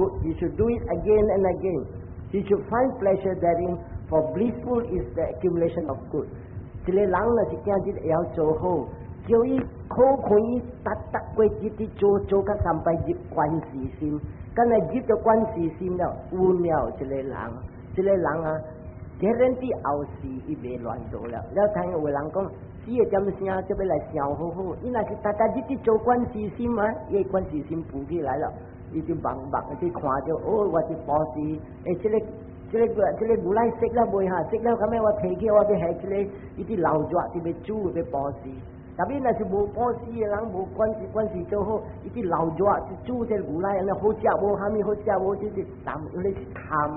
good. He should do it again and again. He should find pleasure therein, for blissful is the accumulation of good. 一個人若是今日會曉做好，叫伊苦看伊逐逐過日佇做做甲三擺入觀世心，敢若入著觀世心了，有了一個人，這個人啊，guarantee 後世伊袂亂做了。了聽有人講，死會點聲，就欲來想好好。伊若是逐逐日佇做觀世心啊，伊觀世心浮起來了，伊就茫茫去看著，哦，我是布施，欸，這個牛奶熟了未哈？熟了，咁樣我提起我欲下這個，伊佇流熱，佇欲煮欲布施。特別若是無布施的人，無觀世觀世做好，伊佇流熱去煮這個牛奶，按呢好食無？蝦米好食無？這是貪，那是貪。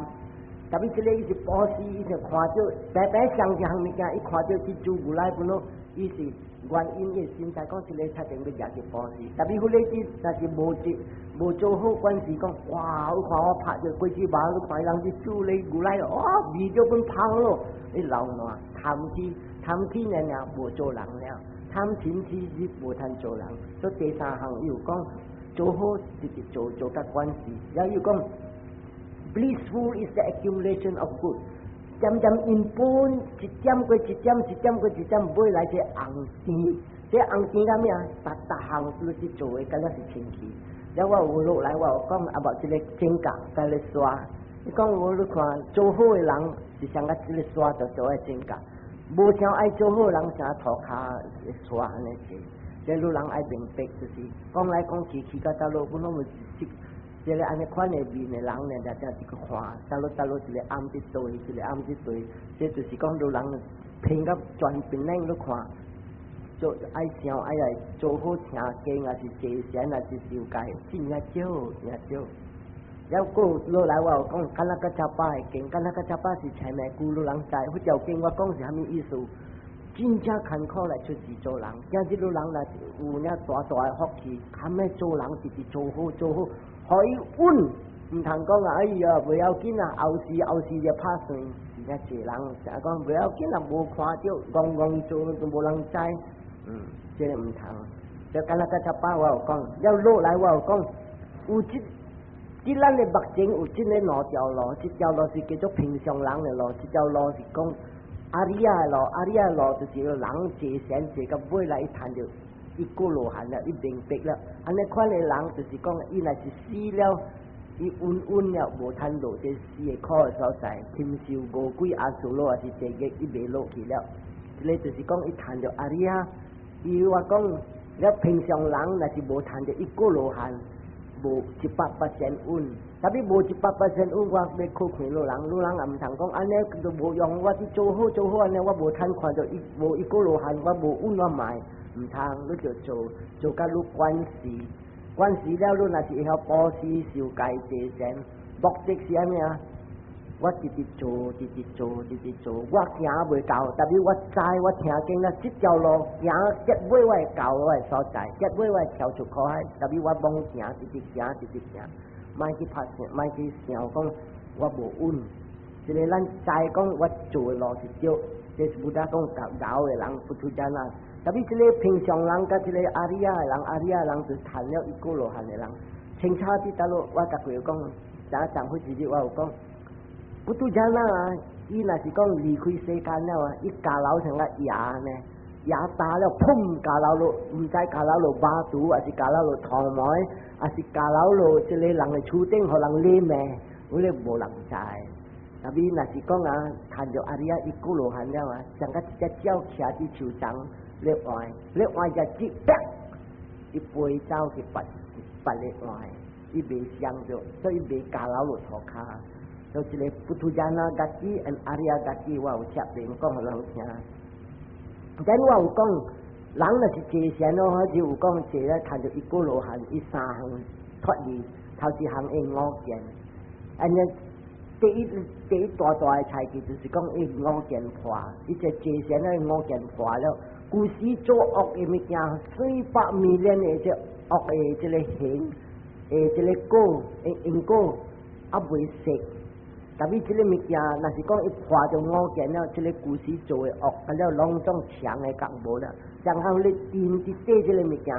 特別這個伊是布施，伊就看著白白相一項物件，伊看著去煮牛奶本咯，伊是原因伊心態講，這個確定欲舉去布施。特別彼個伊若是無做無做好觀世，講哇！你看我拍著果子肉，你看伊人佇煮咧牛奶，哇，味就本芳咯。你流汗貪起貪起爾爾無做人了，貪嗔痴你無通做人。所以第三項伊有講做好直直做做甲觀世，了又講 blissful is the accumulation of good。漸漸因本一點過一點，一點過一點，尾來這紅甜，這紅甜啥物啊？逐逐項都是做的，敢若是清氣。了我有落來，我有講啊，無這個指甲佮咧刷。你講我你看做好的人是像佮這個刷就做的指甲，無想愛做好的人像塗跤刷按呢濟。這女人愛明白，就是講來講去去到倒落，本攏是這個按呢款的面的人呢，就就一個看，倒落倒落一個暗佇對，一個暗佇對，這就是講女人騙甲全邊咱咧看，做愛想愛來做好聽經，抑是坐禪，抑是修戒，真正少，真少。了閣落來我有講，敢若甲查巴的經，敢若甲查巴是前面古魯人知，佛教經我講是啥物意思？真正艱苦來出世做人，今日女人若是有影大大的福氣，堪欲做人，直直做好做好，予伊穩，毋通講啊！哎呀，袂要緊啊，後世後世就拍算，真正濟人成日講袂要緊啊，無看著，戇戇做都無人知，這個毋通。就敢若甲查巴我有講，了落來我有講，有這佇咱的目前有這個兩條路，這條路是叫做平常人的路，這條路是講阿里亞的路，阿里亞的路就是人坐禪坐到尾來伊趁著一果羅漢了，伊明白了。按呢款的人就是講，伊若是死了，伊穩穩了，無趁落這死的苦的所在，禽獸餓鬼阿修羅抑是地獄，伊袂落去了。這個就是講伊趁著阿里亞，伊話講了平常人若是無趁著一果羅漢，無一百巴仙穩，特別無一百巴仙穩，我欲靠看老人，老人也毋通講按呢都無用，我去做好做好按呢，我無趁看著一無一果羅漢，我無穩我賣，毋通，你就做做甲你觀世，觀世了，你若是會曉布施、受戒、坐禪，目的是啥物啊？我直直做，直直做，直直做，我行袂到，特別我知我聽經了，這條路行結尾我會到我的所在，結尾我會跳出苦海，特別我罔行，直直行，直直行，莫去拍算，莫去想講我無穩。這個咱知講我做的路是對，這是 Buddha 講𠢕的人 puthujjana。特別這個平常人佮這個阿里亞的人，阿里亞的人就趁了一果羅漢的人。清楚佇倒落，我逐過有講，早上好幾日我有講。Puthujjana 啊，伊若是講離開世間了啊，伊咬落像個牙呢，牙打了，砰，咬落落，毋知咬落落肉肚，抑是咬落落頭毛，抑是咬落落這個人的厝頂，予人禮命，有咧無人知。特別若是講啊，趁著阿里亞一果羅漢了啊，像佮一隻鳥徛佇樹叢咧換，咧換隻翅，啪，伊飛走去別別個換，伊袂傷著，所以袂咬落落塗跤。就這個 puthujjana gati and ariya gati，我有說明講予人聽。咱我有講，人若是坐禪咯，好似有講坐咧，趁著一果羅漢，伊三項脫離，頭一項會五見。按呢，第一第一大大的差距就是講伊五見破，伊這坐禪咧五見破了，舊時做惡的物件，四百 million 的這惡的這個行，的這個果，的因果，猶未熟。特別這個物件，若是講伊破著五見了，這個舊時做的惡，佮了攏總強的覺無了。然後你定佇底這個物件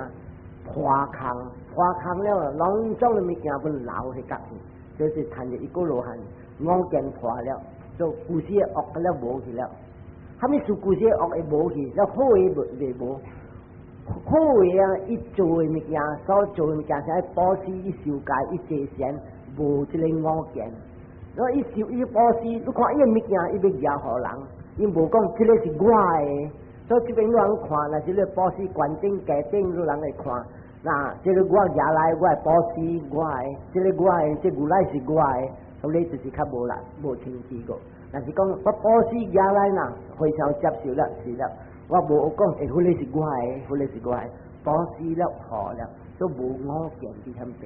破空，破空了，攏總的物件本留彼角去，就是趁著一果羅漢，我見破了，就舊時的惡了無去了。啥物事舊時的惡會無去，了好的未無。好的啊，伊做的物件，所做的物件是愛布施，伊受戒，伊坐禪，無這个我見。所以伊受伊布施，你看伊的物件，伊欲予人，伊無講這个是我的。所以這邊你人看，若是你布施懸頂加頂，你人會看。嗱，這个我舉來，我的布施，我的，這个我的，這牛奶是我的，所以就是較無啦，無清楚個。但是講我布施舉來呐，非常接受了，是了。我無講，欸，彼个是我的，彼个是我的，布施了，好了，都無我見佇遐邊。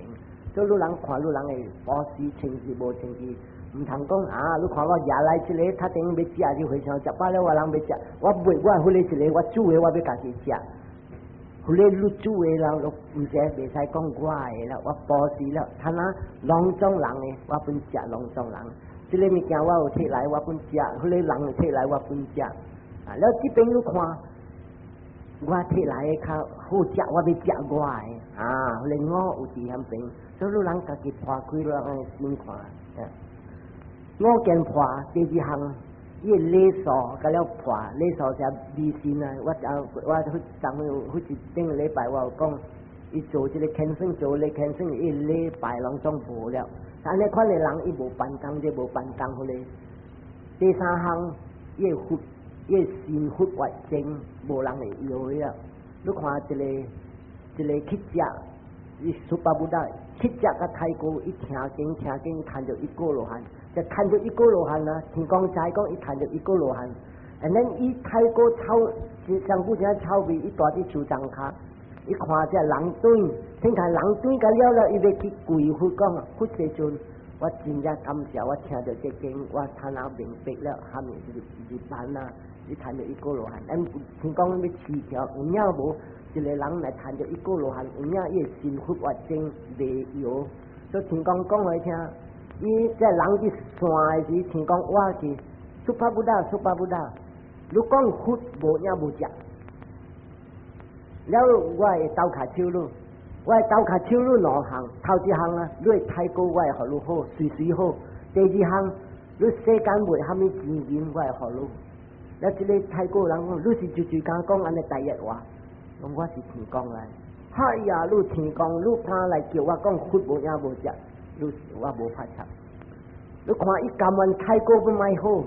所以你人看你人的布施清氣無清氣，毋通講啊！你看我舉來這个，他等欲食就非常食飽了，我人欲食，我袂我彼个一个我煮的，我欲家己食。彼个你煮的了，毋是袂使講我的了，我布施了，他若攏總人的，我本食攏總人。這个物件我有摕來，我本食；彼个人有摕來，我本食。啊，了這邊你看，我摕來的較好食，我欲食我的。啊，彼个我有佇遐邊，所以你人家己破開了，按呢心看。我見破第二項，伊的禮數共了破，禮數是迷信啊！我我去昨去一頂個禮拜我有講，伊做這个虔誠做咧虔誠，伊禮拜攏總無了。按呢款的人，伊無辦工，這無辦工，彼个。第三項，伊的佛，伊的心佛活精，無人會搖的了。你看一个一个乞食，伊 Suppabuddha 乞食佮太高，伊聽經聽經，看著一果羅漢，就看著一果羅漢啊。天公知講，伊看著一果羅漢，and then 伊太過臭，上古真臭味，伊蹛佇樹叢跤，伊看這人轉，聽看人轉甲了了，伊欲去跪佛講，佛世尊，我真正感謝，我聽著這經，我剎那明白了，蝦米是入班啊？伊看著一果羅漢，咱聽講欲飼橋，有影無？一個人來看著一果羅漢，有影伊的心佛活精袂搖，所以天公講予伊聽，伊這人佇山的時，天公我是 Suppabuddha，Suppabuddha，你講佛無影無食，了我會斗跤手你，我會斗跤手你兩項，頭一項啊，你會太過我會予你好，隨隨好；第二項，你世間無蝦米錢銀，我會予你。了這个泰國人講，你是就是敢講按呢台語話，講我是天公來。哎呀，你天公，你敢來叫我講佛無影無食，你我無法插。你看伊甘願太過欲賣好，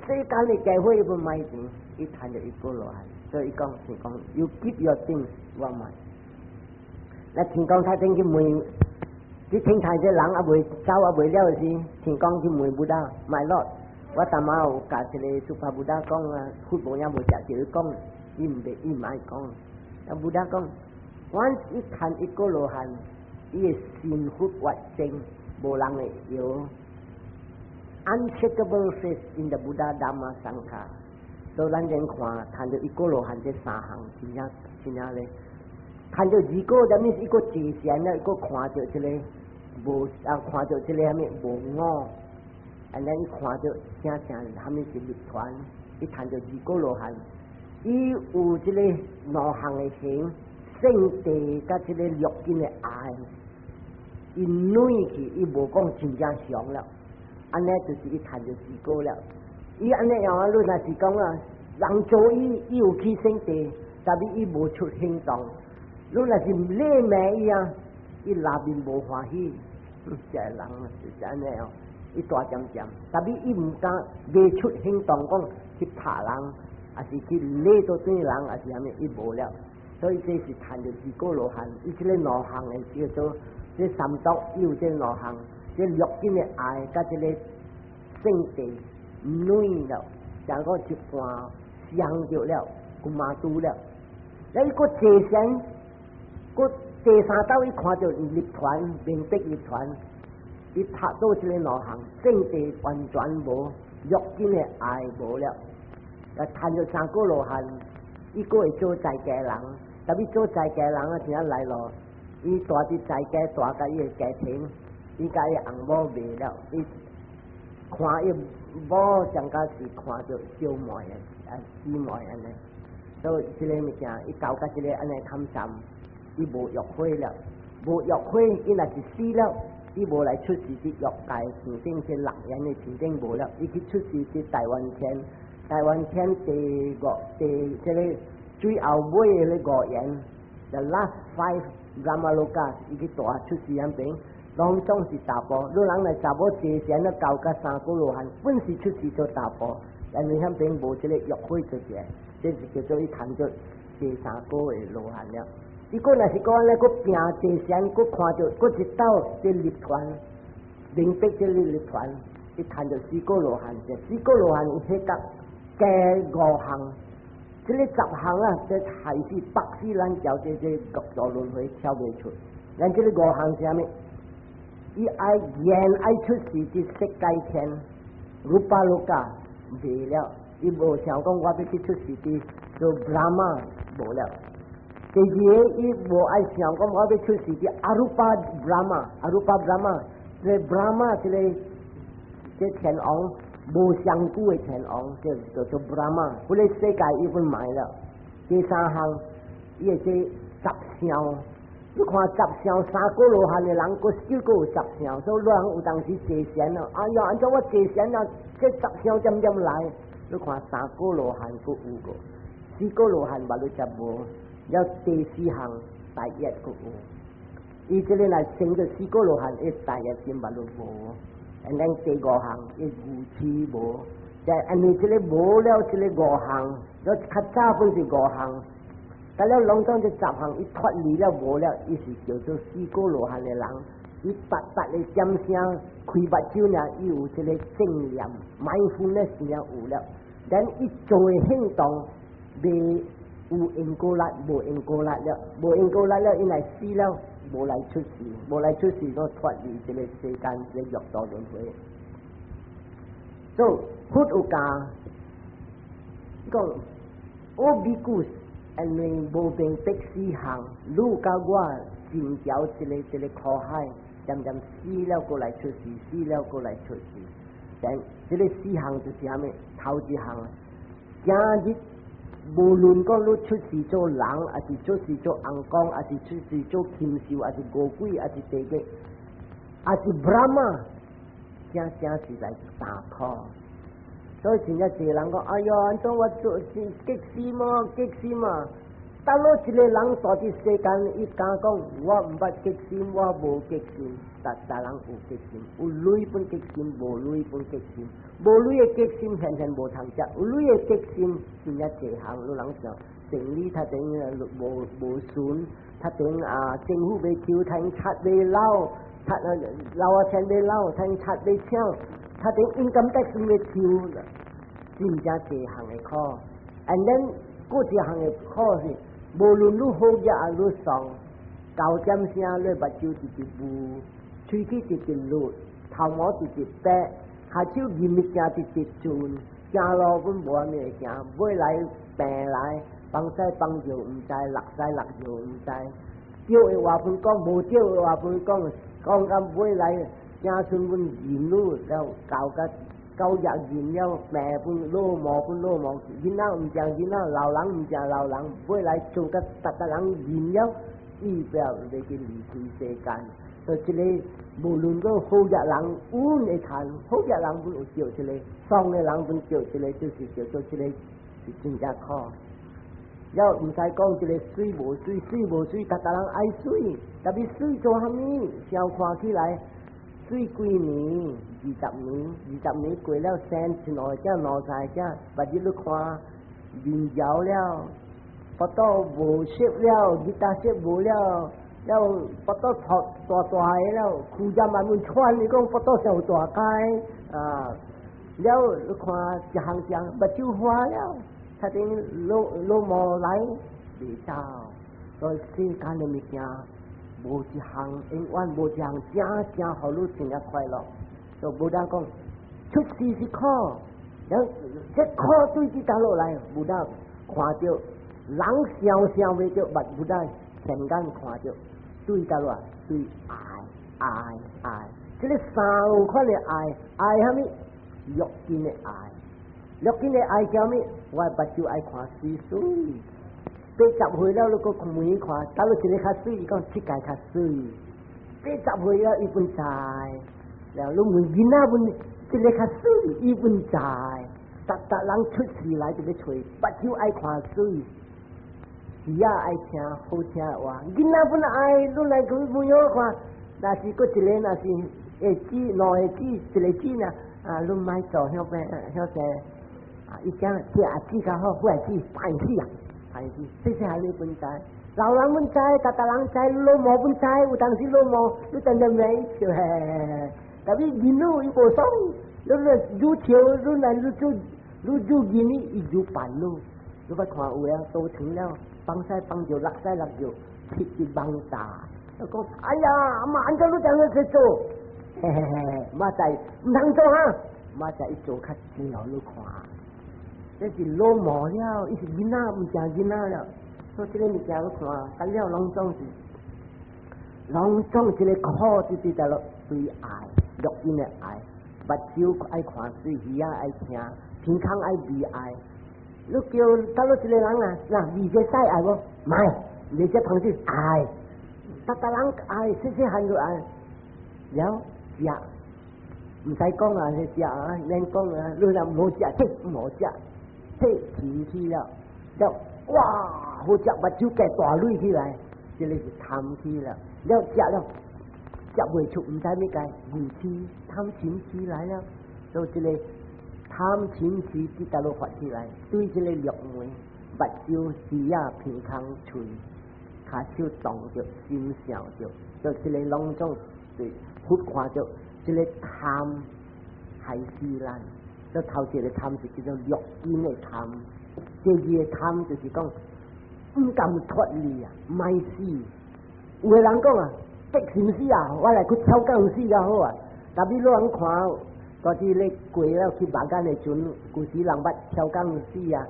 世間的機會欲賣錢，伊趁著一果羅漢，所以伊講天公，You give your things，我買。那天公他先去問，你聽睇這人猶未走猶未了時，天公去問 Buddha，My Lord，我昨暝有共這个 Suppabuddha 講啊，佛無影無食，就伊講，伊毋袂，伊毋愛講。啊，Buddha 講，阮一看一果羅漢，伊的心佛活精，無人會搖。Unshakable faith in the Buddha Dhamma Sangha。所以咱先看，看著一果羅漢這三項，真正真正咧。看著二果，啥物是一個自禪咧，一個看著這个無啊，看著這个蝦米無我，and then 伊看著正正蝦米是涅槃，伊看著二果羅漢，伊有這个兩項的行，聖地佮這个六根的愛，伊軟去，伊無講真正強了，按呢就是伊趁著二果了。伊按呢樣啊，你若是講啊，人做伊，伊有去聖地，但是伊無出行動。你若是禮罵伊啊，伊內面無歡喜，這個人就是按呢樣，伊大漸漸，但是伊毋敢未出行動，講去拍人，抑是去禮倒轉人，抑是蝦米，伊無了。所以這是趁著二果羅漢，伊這个兩項的叫做這三毒，伊有這兩項，這六根的愛，佮這个聖地軟了，像講一半傷著了，有麻拄了。了伊閣坐禪，閣第三道伊看著涅槃，明白涅槃，伊拍到這个兩項，聖地完全無，六根的愛無了。啊，趁著三果羅漢，伊閣會做在家人，特別做在家人啊，聽來咯，伊蹛佇在家蹛佮伊的家庭，伊共伊翁某袂了，伊看伊某將甲是看著小妹啊，姊妹按呢，所以這个物件，伊搞佮這个按呢貪心，伊無欲火了，無欲火，伊若是死了，伊無來出世佇欲界天頂，這六緣的天頂無了，伊去出世佇大梵天，大梵天第五第這個最後尾的五緣，the last five Brahmaloka，伊去大出世遐邊，攏總是查埔。你人來查某坐禪了到甲三果羅漢，本是出世做查埔，因為遐邊無這個欲火出現，這是叫做伊趁著第三果的羅漢了。伊閣若是講咧，閣拚坐禪，閣看著，閣一斗這入團，明白這個入團，伊趁著四果羅漢，這四果羅漢伊彼得加五項，這個十項啊，這害死縛死咱條這這六道輪迴跳袂出。咱這個五項是啥物？伊愛願愛出世佇色界天，Rupaloka 袂了，伊無想講我欲去出世佇做 Brahma 無了。第二個，伊無愛想講我欲出世佇 Arupa Brahma，Arupa Brahma，這 Brahma 這個這天王無相骨的天王，叫叫做 Brahma，彼個世界伊本賣了。第三項，伊會這雜相，你看雜相三果羅漢的人，閣少閣有雜相，所以人有當時坐禪啊，哎呀，按怎我坐禪啊，這雜相點點來？你看三果羅漢閣有個，四果羅漢嘛你則無。了第四項大業閣有，伊這個若成著四果羅漢，伊大業心嘛都無。and then 第五項伊愚痴無，就因為這個無了這個五項，了較早本是五項，但了攏總這十項伊脫離了無了，伊是叫做四果羅漢的人，伊白白的點聲開目睭爾，伊有這個正念，mindfulness 爾有了，但伊做的行動袂有因果力，無因果力了，無因果力了，伊來死了，無來出世，無來出世，都脫離這個世間這個六道輪迴。所以佛有教講，哦比丘，因為無明白四行，汝佮我進掉這個這個苦海，漸漸死了閣來出世，死了閣來出世。但這個四項就是啥物？頭一項，今日無論講汝出世做人，抑是出世做尪公，抑是出世做禽獸，抑是餓鬼，抑是地獄，抑是 Brahma，正正是來擔苦。所以真正濟人講，哎喲，按怎我做是激死麼？激死嘛？當落一個人蹛佇世間，伊敢講我毋捌激心，我無激心，逐逐人有激心，有鐳本激心，無鐳本激心，無鐳的激心現現無通食，有鐳的激心真正濟項，你人想，生理較等無無順，較等啊政府欲抽，較等賊欲撈，賊啊老啊錢欲撈，較等賊欲搶，較等 income tax 欲抽，真正濟項的苦。And then 閣一項的苦是，無論汝好額抑汝喪，九點聲你目睭直直霧，喙齒直直綠，頭毛直直白，跤手認物件直直順，行路本無啥物會行，尾來病來，放屎放尿毋知，落屎落尿毋知，對的話本講，無對的話本講，講到尾來，子孫本認汝了，搞甲九日認了，病本老毛本老毛，囡仔毋正囡仔，老人毋正老人，尾來做甲逐逐人認了，伊不要欲去離開世間。所以這個無論講好額人穩會趁，好額人本有著這個，喪的人本著這個，就是叫做這個是真正苦。了毋使講這個媠無媠，媠無媠，逐逐人愛媠，特別媠做啥物？相看起來，媠幾年？20年，20年過了，生一兩個囝，兩三個囝，目日你看面搖了，腹肚無色了，日頭色無了，了腹肚凸大大个了，褲子慢慢穿，你講腹肚上大開啊！了你看一項項目睭花了，差點老老毛來袂走，所以世間的物件無一項永遠無一項真正予汝真正快樂。就無當講出世是苦，了這苦對佇佗落來，無當看著人想想袂著，捌無當現眼看著對佗落來對愛愛愛，這個三款的愛，愛啥物？欲境的愛，欲境的愛叫啥物？我目睭愛看媠媠， 80歲了，你閣問伊看，佗落一个較媠，伊講這个較媠。80歲了，伊本知。了你問囡仔問，這个較媠，伊本知。逐逐人出世來就欲揣，目睭愛看媠，耳仔愛聽好聽的話。囡仔本愛，你來去問我看，若是閣一个，若是會子兩個子，一個子呢？啊，你莫做遐邊遐濟。啊，伊講這阿姊較好，彼阿姊歹死啊，歹死，細細漢你本知，老人本知，逐逐人知，老母本知，有當時老母你等陣咪笑嘿嘿，特別囡仔伊無爽，你你愈笑，你來愈做愈做囡仔，伊愈煩惱。你捌看有了，都成了，放屎放尿，落屎落尿，七日網大，就講哎呀，阿媽按怎你這樣去做？嘿嘿嘿，媽仔毋通做哈，媽仔伊做較真予你看。這是老母了，伊是囡仔，毋正囡仔了。所以這个物件你看，甲了攏總是，攏總這个苦就佇佗落對愛，六根的愛，目睭愛看媠，耳仔愛聽，鼻孔愛味愛。你叫佗落一个人啊，若味這屎愛無？莫，味這芳水愛，逐逐人愛，細細漢就愛。了食，毋使講啊，食啊，免講啊，你若無食，嘿，毋好食。嘿，甜起了，了哇，好食，目睭加大蕊起來，這个是貪起了，了食了，食袂出，毋知欲解，愚痴貪嗔痴來了，所以這个貪嗔痴佇佗落發起來，對這个六門，目睭、耳仔、鼻孔、喙、跤手動著，心想著，就這个攏總對佛看著，這个貪害死咱。這頭一个貪是叫做六根的貪，第二个貪就是講毋甘脫離啊，莫死。有的人講啊，激心死啊，我來去跳江死較好啊。特別你人看，嗰啲咧過了去目間的陣，舊時人捌跳江死啊，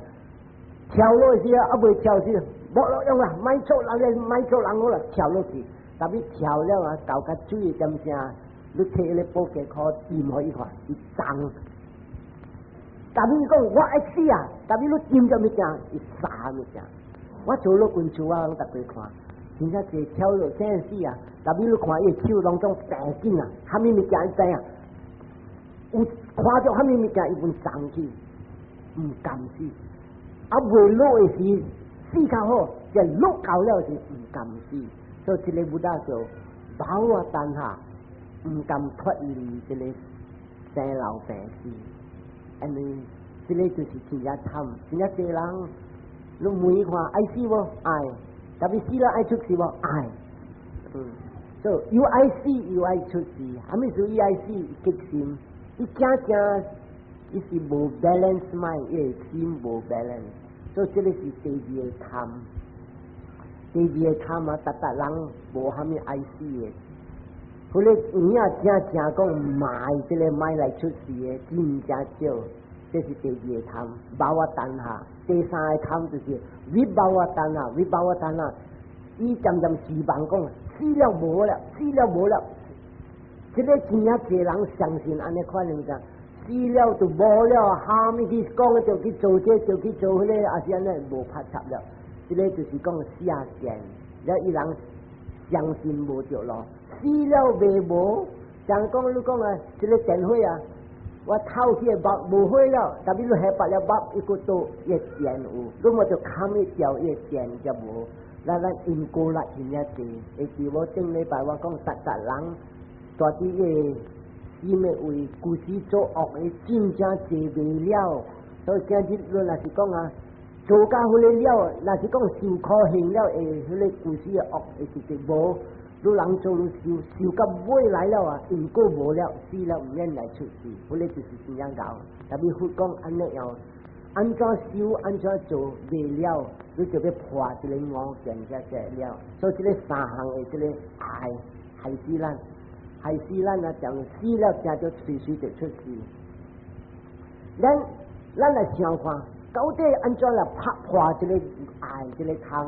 跳落去啊，猶未跳死，無路用啦，莫做人咧，莫做人好啦，跳落去。特別跳了啊，到較水的點聲，你提个保健箍掂予伊看，伊重。特別伊講我愛死啊！特別你掂著物件，伊啥物件？我做老君厝啊，攏逐家看，真正濟跳落這死啊！特別你看伊手攏總病緊啊，啥物物件伊知影？有看著啥物物件伊本送去，毋甘死。啊，未落的時死較好，這落到了是毋甘死。所以這个佛陀叫 bhava tanha，毋甘脫離這个生老病死。因為這个就是真正慘，真正濟人，你問伊看愛死無？愛，特別死了愛出世無？愛。所以又愛死又愛出世，啥物事伊愛死激心，伊正正伊是無 balance mind，伊的心無 balance，所以這个是第二个貪。第二个貪啊，逐逐人無啥物愛死的。彼个有影正正講買這个買來出世的，真正少。這是第二个貪，bhava tanha。第三个貪就是 vibhava tanha，vibhava tanha。伊漸漸希望講死了無了，死了無了。這个真正濟人相信按呢款物件，死了就無了，蝦米去講就去做這個，就去做彼個，抑是按呢無拍插了。這个就是講邪見，了伊人相信無著路，死了袂無。像講你講啊，這个電火啊，我透去的目無火了，特別你下白了目，伊閣倒伊電有，你無就砍伊掉，伊電就無。咱咱因果力真正濟，會記無頂禮拜我講，逐逐人蹛佇個死的位，舊時做惡的真正濟袂了，所以今日你若是講啊，做到彼个了，若是講受苦行了，會彼个舊時的惡會直直無。你人做你受受到尾來了啊，因果無了，死了毋免來出世，彼个就是真正𠢕。特別佛講按呢樣，按怎修按怎做袂了，你就欲破這个五見才才了。所以這个三項的這个愛害死咱，害死咱啊！將死了，正就隨時就出世。咱來想看，到底按怎來拍破這个愛這个貪？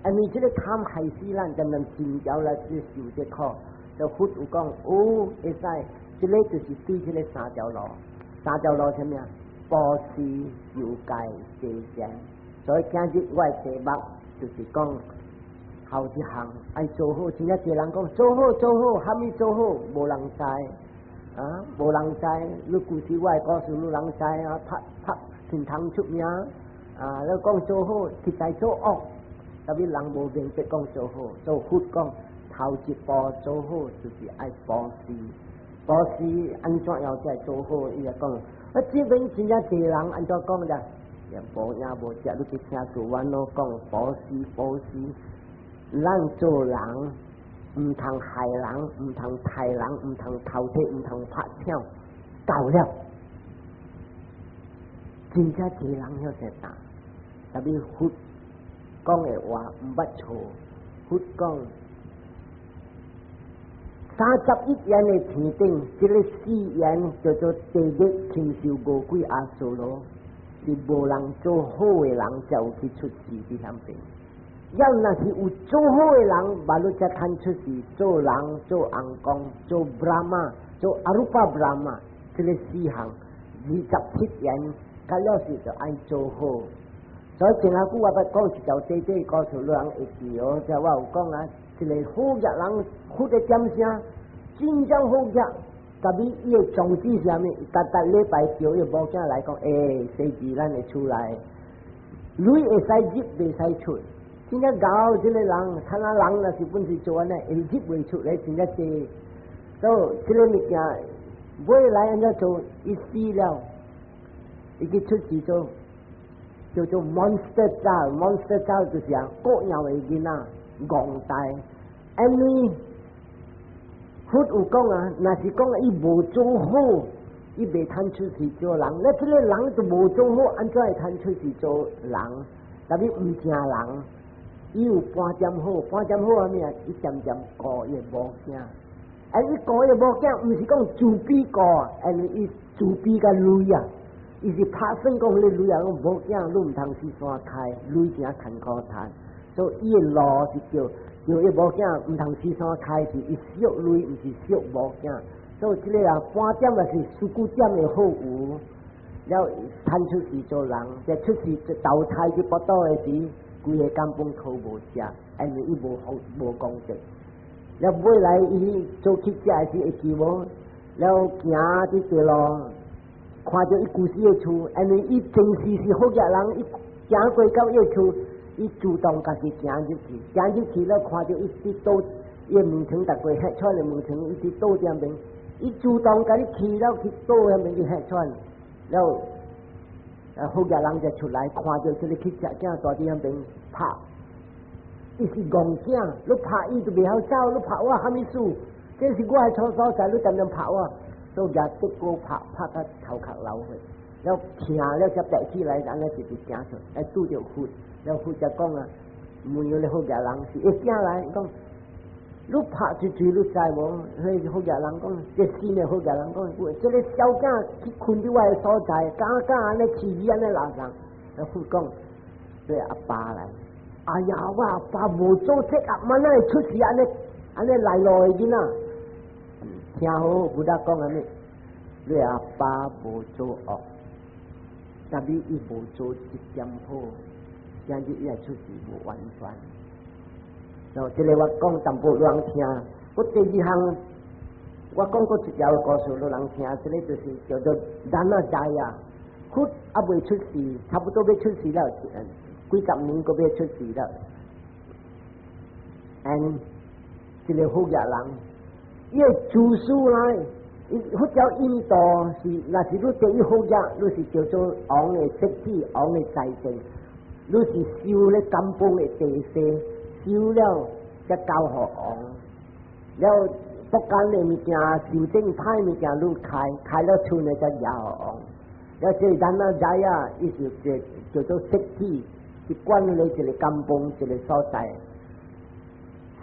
因為這个貪害死咱，漸漸真條來去受這苦。就佛有講，哦，會使，這个就是對這个三條路。三條路啥物啊？布施、受戒、濟善。所以今日我的題目，就是講頭一項愛做好，真正濟人講做好做好，蝦米做好，無人知啊，無人知。你舊時我的故事，你人知啊？拍拍天堂出名啊！你講做好，實在做惡，特別人無明白講做好，做佛講頭一步做好，就是愛布施。布施按怎樣才做好？伊就講，啊，這邊真正濟人按怎講咧？也無影無食，你去聽素阮攏講布施布施。咱做人毋通害人，毋通刣人，毋通偷摕，毋通拍搶，夠了。真正濟人曉說答，特別佛講的話毋捌錯。佛講31緣的天頂，這个四緣叫做地獄禽獸餓鬼阿修羅，是無人做好的人才有去出世佇遐邊。要若是有做好的人，嘛你才通出世做人、做尪公、做 Brahma、做 Arupa Brahma，這个四項27緣，甲了是就愛做好。所以前下久我捌講一條短短故事，你人會記哦。就我有講啊，一个好額人，佛的點聲，真正好額，特別伊的宗旨是啥物？逐逐禮拜叫伊某囝來講，欸，洗字咱的厝內，鐳會使入，袂使出。真正𠢕這个人，看啊人若是本是做按呢，會入袂出來，真正濟。所以這个物件，尾來按怎做？伊死了，伊去出世做，叫做 monster child，monster child 就是啊，各樣的囡仔，戇大。因為佛有講啊，若是講伊無做好，伊袂通出世做人。那這个人都無做好，按怎會通出世做人？特別毋正人。伊有半點好，半點好啥物啊？伊漸漸顧伊某囝，啊！伊顧伊某囝，毋是講慈悲顧，因為伊慈悲佮鐳啊，伊是拍算講彼个鐳啊，講某囝你毋通去山開，鐳誠艱苦趁，所以伊的路是叫叫伊某囝毋通去山開，是伊惜鐳，毋是惜某囝。所以這个啊，半點也是四九點的好有，了趁出世做人，這出世投胎去跋倒的時，規个根本靠無食，因為伊無福無功德。了尾來伊做乞食的時會記無？了行佇地路，看著伊舊時的厝，因為伊前世是好額人，伊行過到伊的厝，伊主動家己行入去，行入去了看著伊佇倒，伊的門窗逐過彼串的門窗，伊佇倒點邊，伊主動家己去了去倒遐邊去彼串，了好額人就出來看著這个乞食囝蹛佇遐邊拍，伊是戇囝，你拍伊就袂曉走，你拍我啥物事？這是我的厝所在，你當當拍我，所以舉竹篙拍拍甲頭殼流血，了疼了才爬起來，按呢直直行出，來拄著佛，了佛才講啊，問彼个好額人是伊囝來講，你拍一錘你知無？彼个好額人講，這新的好額人講，這个小囝去睏佇我的所在，敢敢按呢飼伊按呢垃圾，了佛講，這阿爸來，哎呀，我阿爸無做這個，嘛哪會出世按呢按呢來路的囡仔？聽好，Buddha 講啥物？你阿爸無做惡，但是伊無做一點好，今日伊會出世無完全。哦，這个我講淡薄人聽。我第二項，我講過一條故事，予人聽。這个就是叫做 Dhananjaya。佛猶未出世，差不多欲出世了，幾十年閣欲出世了。嗯，這个好額人，伊會自私來，伊佛教印度是，若是你對伊好額，你是叫做王的設計，王的財政，你是收咧甘榜的地稅，收了才交予王。了不干的物件，修正歹物件，你開開了厝呢，才交予王。了這 Dhananjaya，伊是叫做設計，去管理一個甘榜一個所在。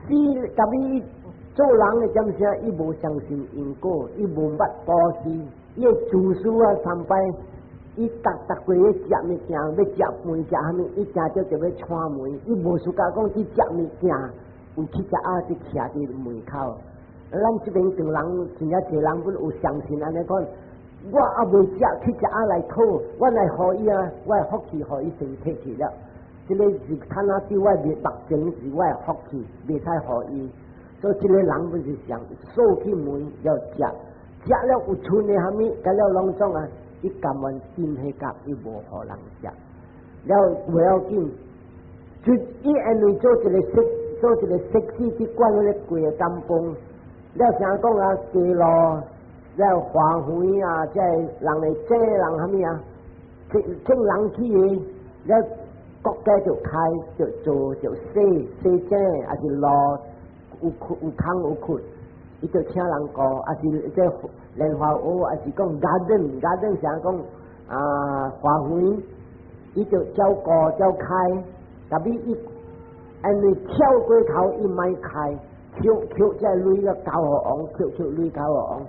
是特別做人的點聲，伊無相信因果，伊無捌布施，伊會自私啊，三擺，伊逐逐過咧食物件，欲食飯食啥物，伊食著就欲串門，伊無自覺講去食物件，有乞食仔佇徛佇門口。咱這邊唐人真正濟人本有相信按呢講，我猶未食乞食仔來討，我來予伊啊，我的福氣予伊先提去了。這个是看那對我目前是我的福氣，袂使予伊。所以這个人不是想鎖起門要食，食了有剩的蝦米，佮了攏總啊，伊甘願珍彼角，伊無予人食。了袂要緊，就伊因為做一個設，做一個設計去管彼個規个甘榜，了啥講啊，街路，了花園啊，這人會這人蝦米啊，請請人去的，了國家就開就做就洗洗井，抑是路有窟有空有窟，伊就請人顧，抑是這蓮花湖，抑是講 garden garden 啥講啊花園，伊就照顧照開，特別伊因為跳過頭伊莫開，抾抾這鐳了交予王，抾抾鐳交予王，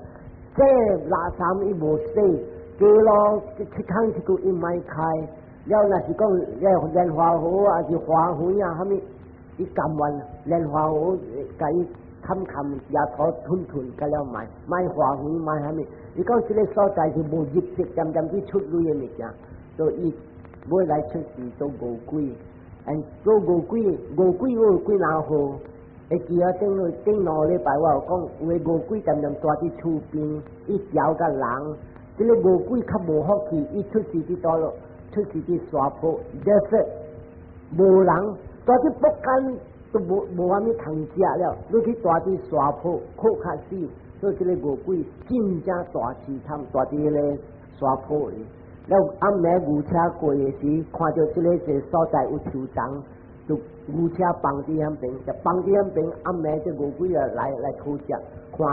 這垃圾伊無洗，街路一空一句伊莫開，了若是講了蓮花湖抑是花園啊，啥物，伊甘願蓮花湖共伊砍砍野土吞吞，佮了賣賣花園賣啥物？伊講這个所在是無入息，漸漸去出鐳的物件，所以尾來出世做餓鬼，and 做餓鬼，餓鬼有幾若號？會記啊？頂頂2禮拜我有講，有的餓鬼漸漸住佇厝邊，伊潲佮人。這个餓鬼較無福氣，伊出世佇佗落，出世佇沙坡，desert，無人，住佇北間都無無啥物通食了，你去住佇沙坡，苦較死。所以這个餓鬼真正大淒慘，住佇彼个沙坡裡。了暗暝牛車過的時，看著這个一個所在有樹叢，就牛車放佇遐邊，就放佇遐邊。暗暝這餓鬼啊來來討食，看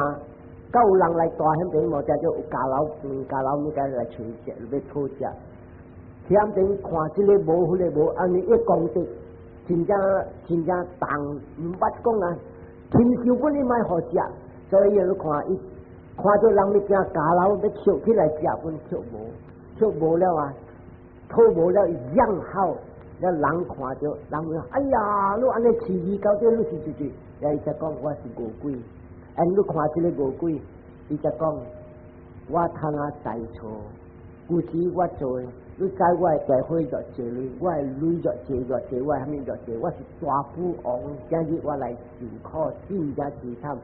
夠有人來蹛遐邊無？才就有家老家老物件來揣食，欲討食。遐邊看這个無，彼个無，按呢一功德，真正真正重，毋捌講啊，禽獸本伊莫予食，所以你看伊看著人欲行家老欲抾起來食，本抾無。抾無了啊，討無了，伊嚷吼，了人看著，人講：哎呀，你按呢飼魚到底你是誰？了伊才講我是餓鬼。and 你看這个餓鬼，伊才講我通啊知錯，舊時我做的，你知我的大伙偌濟鐳，我的鐳偌濟偌濟，我的蝦米偌濟，我是大富翁，今日我來受苦，真正凄慘。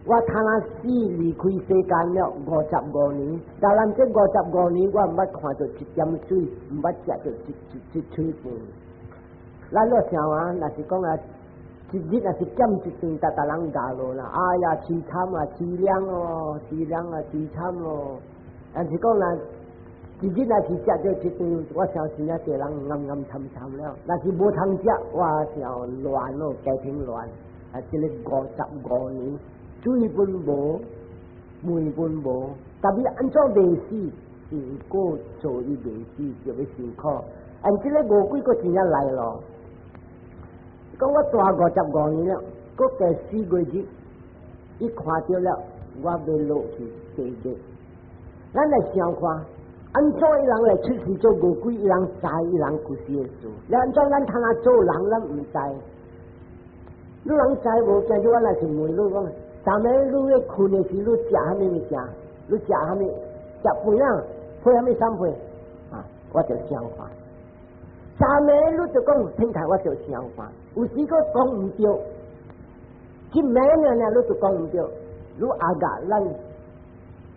我通啊死離開世間了五十五年，但咱這五十五年我毋捌看著一點水，毋捌食著一一一喙飯。咱咧想啊，若是講啊，一日若是減一頓，逐逐人咬落啦，哎呀，凄慘啊，凄涼哦，凄涼啊，凄慘哦。但是講若一日若是食著一頓，我相信啊，濟人暗暗慘慘了。若是無通食，我想亂咯，家庭亂。啊，這个五十五年。水本無，飯本無，特別按怎袂死？因果做伊袂死，就欲受苦。按這个餓鬼閣真正來咯。講我蹛五十五年了，閣過4月日，伊看著了，我欲落去地獄。咱來想看，按怎伊人來出世做餓鬼，伊人知伊人舊時的事。按怎咱通啊做人，咱毋知。你人知無？今日我若是問你講。昨暝你咧睏的時，你食啥物物件？你食啥物？食飯啊？配啥物三配？啊，我就想看。昨暝你就講聽台，我就想看。有時閣講毋對，一暝爾爾你就講毋對。你阿甲咱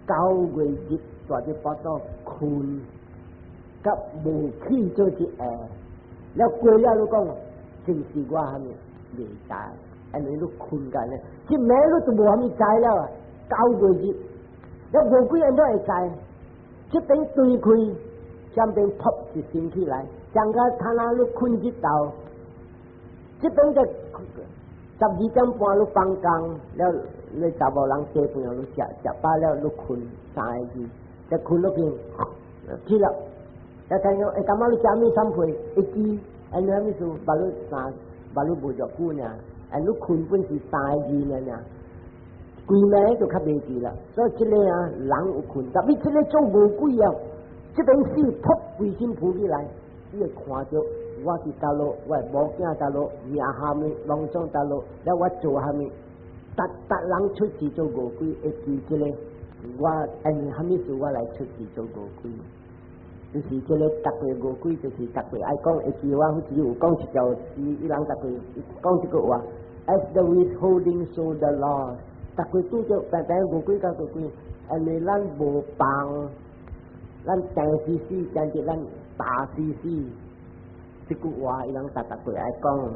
9月日蹛佇腹肚睏，佮無起做一下，了過了你講，真是我啥物袂知。因為你睏緊咧，一暝你就無啥物知了啊！9月日，了餓鬼按怎會知？這邊對開，這邊噗一升起來，像個他那你睏一頭，這邊就12點半你放工了，你查某人洗飯你食食飽了，你睏三个字，再睏落去起了，再聽講，欸，感覺你食物三配一支，按怎意思？目你三目你無偌久爾。啊！你睏本是三个字爾爾，規暝就較袂記啦。所以這个啊，人有睏，特別這个做餓鬼啊，這邊死噗規身浮起來，你會看著我佇佗落，我的某囝佗落，命蝦米，攏總佗落，了我做蝦米，逐逐人出世做餓鬼會記這个，我因為蝦米事我來出世做餓鬼。就是這个逐月餓鬼，就是逐月愛講會記我，好似有講一條詩，伊人逐月講這句話：As the withholding, so the loss。逐月拄著平平餓鬼佮餓鬼，因為咱無放，咱定死死，定著咱大死死。這句話伊人逐逐月愛講。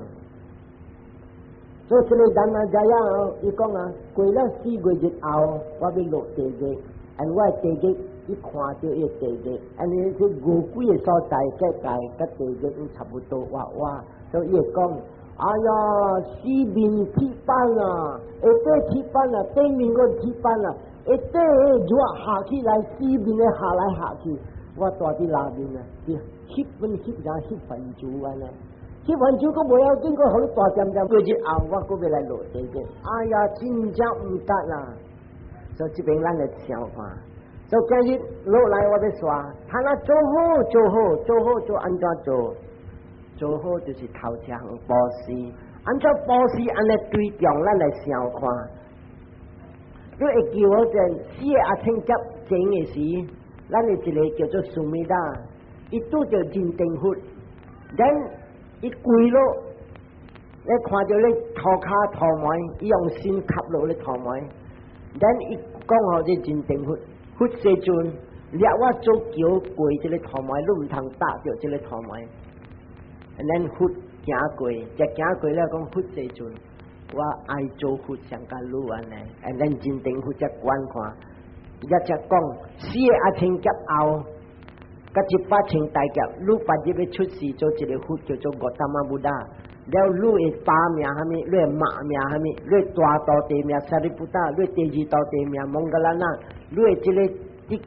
所以這个 Dhananjaya 伊講啊，過了4月日後，我欲落地獄，and 我地獄，伊看著伊地獄，and 伊這餓鬼的所在，結界佮地獄差不多，哇哇，所以伊會講，哎呀，四面鐵板啊，下底鐵板啊，頂面閣鐵板啊，下底熱下起來，四面的下來下去，我蹛佇內面啊，翕分翕啥翕番薯按呢。翕番薯閣無要緊，閣予你大點點，過日後我閣欲來落地獄，哎呀，真正毋值啦！所以這邊咱來想看，所以今日落來我欲煞，他若做好做好做好做按怎做？做好就是頭一項布施，按怎布施按呢對象咱來想看。你會記我陣四个阿僧祇前的時，咱的一个叫做 Sumedha，伊拄著認定佛，then 伊跪落，你看著咧塗跤塗糜，伊用身磕落咧塗糜，then 伊講予這認定佛，佛世尊，掠我做橋過這个塗糜，你毋通踏著這个塗糜。咱佛行過，才行過了講佛世尊，我愛做佛上佮你按呢，咱認定佛才觀看，伊才講四个阿僧祇後，佮100千大劫，你別日欲出世做一个佛叫做 Gotama Buddha，了你的爸名啥物，你的媽名啥物，你的大徒弟名 Sariputta，你的第二徒弟名 Moggallana，你的這个佇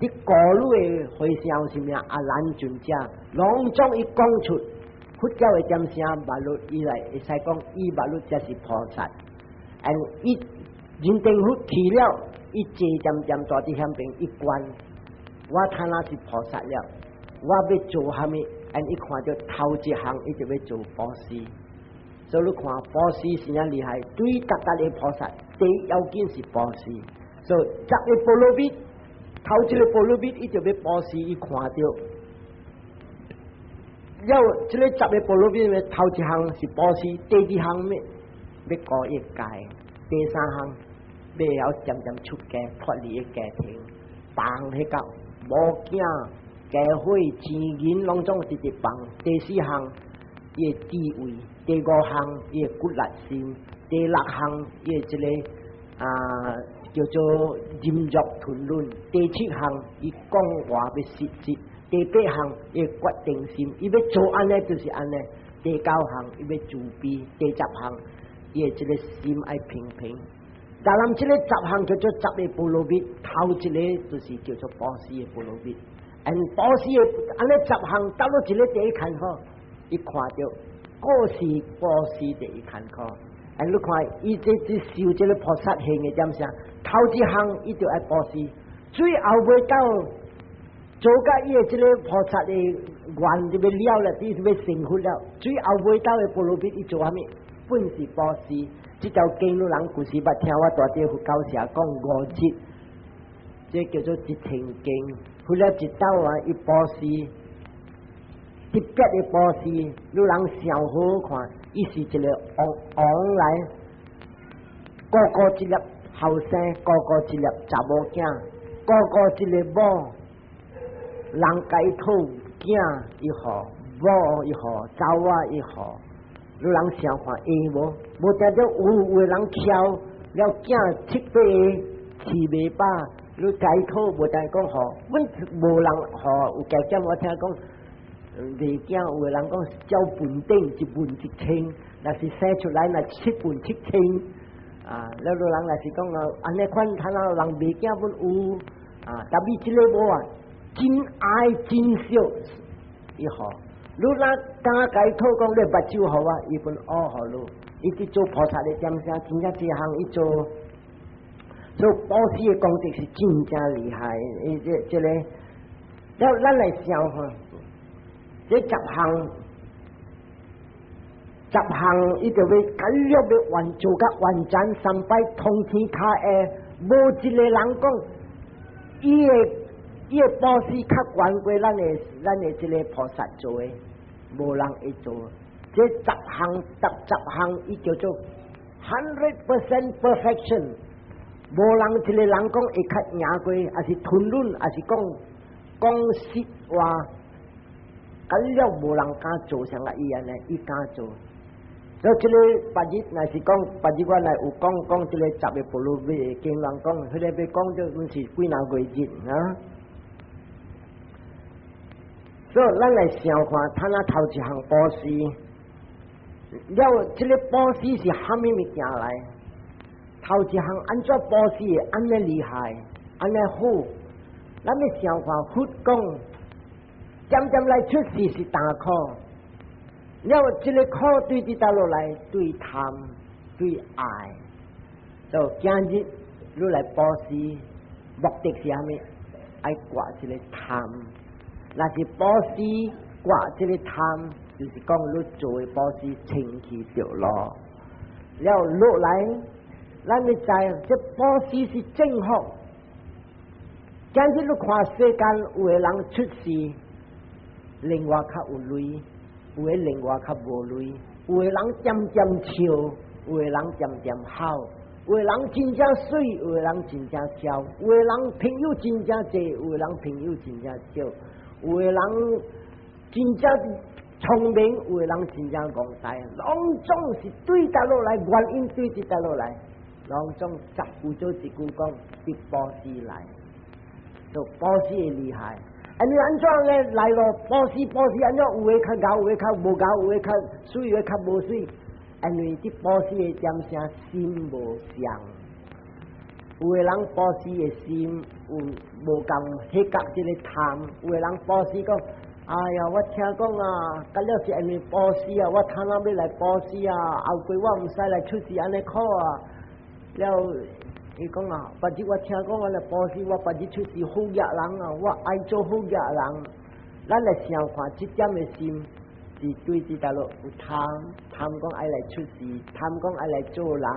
佇顧你的和尚是名阿難尊者，攏總伊講出佛教的點聲，目錄伊來會使講伊目錄才是菩薩，and 伊認定佛去了，伊坐漸漸蹛佇遐邊伊觀，我睇哪是菩薩了，我欲做啥物？and 伊看著頭一項，伊就欲做布施。所以你看布施是誠厲害，對逐逐个菩薩，第一要緊是布施。所以十个波羅蜜，頭一个波羅蜜，伊就欲布施，伊看著。了，這个十个波羅蜜，頭一項是布施，第二項欲欲過伊界，第三項欲曉漸漸出家脫離伊家庭，放彼個某囝、家伙、錢銀攏總直直放。第四項伊的智慧，第五項伊的骨力心，第六項伊的這个啊叫做忍辱吞忍，第七項伊講話欲實質。第八項伊決定心，伊欲做按呢就是按呢。第九項伊欲慈悲，第十項伊的這个心愛平平。但咱這个十項叫做十个波羅蜜，頭一个就是叫做布施的波羅蜜。and 布施的按呢十項到了一个第一坎坷，伊看著過是布施第一坎坷。and 你看伊這這修這个菩薩行的點啥？頭一項伊就愛布施，最後尾到做甲伊的這个菩薩的願就欲了了，伊就欲成佛了。最後尾到的波羅蜜，伊做啥物？本是布施。這條經你人舊時捌聽我蹛佇佛教社講五節，這叫做一乘經。佛了一道啊，伊布施，特別的布施，你人想好看，伊是一个王王來，個個一粒後生，個個一粒查某囝，個個一个某，人共伊討囝伊予，某伊予，查某伊予。你人想看會無？無定著有有的人抾了囝七八个飼袂飽，你共伊討無但講予，阮無人予，有加減我聽講，袂驚有的人講照份頂一份一千，若是生出來若七份七千，啊，了你人若是講啊，按呢款看到人袂驚本有，啊，但是這个無啊，真愛珍惜伊予。你若敢共伊討講你目睭予我，伊本烏予你。伊佇做菩薩的點聲，真正這項伊做，做布施的功德是真正厲害。伊這這个，了咱來想看，這十項，十項伊就欲緊了欲完做甲完全三擺通天跤下，無一个人講，伊的。伊的布施較懸過咱的這个菩薩做的，無人會做。這十項十十項，伊叫做 100% perfection。無人一个人講會較贏過，抑是吞論，抑是講講實話，咁了無人敢做像伊按呢，伊敢做。所以這个別日若是講別日，我來有講講這个十个波羅蜜經人講，彼个欲講就阮是幾若月日啊。所以咱來想看，他那頭一項布施，了這个布施是蝦米物件來？頭一項按怎布施會按呢厲害，按呢好？咱欲想看佛講，漸漸來出世是大苦。了這个苦對佇佗落來？對貪，對愛。就今日你來布施，目的是啥物？愛割這个貪。若是布施割這个貪，就是講你做的布施清氣著咯。了落來，咱欲知這布施是正福。今日你看世間有的人出世，另外較有鐳，有的另外較無鐳，有的人恬恬笑，有的人恬恬哭，有的人真正媠，有的人真正痟，有的人朋友真正濟，有的人朋友真正少，有的人真正聰明，有的人真正戇呆，攏總是對佗落來，原因對佇佗落來，攏總十句做一句講，佇布施來，就布施會厲害。啊，你按怎咧來咯？布施布施，按怎有的較𠢕，有的較無𠢕，有的較媠，有的較無媠。因為佇布施的點聲心無相，有的人布施的心有無共彼角這个貪，有的人布施講，哎呀，我聽講啊，甲了是因為布施啊，我貪婪欲來布施啊，後過我毋使來出世按呢苦啊。了，伊講啊，別日我聽講我來布施，我別日出世好額人啊，我愛做好額人。咱來想看，這點的心是對佇佗落有貪，貪講愛來出世，貪講愛來做人。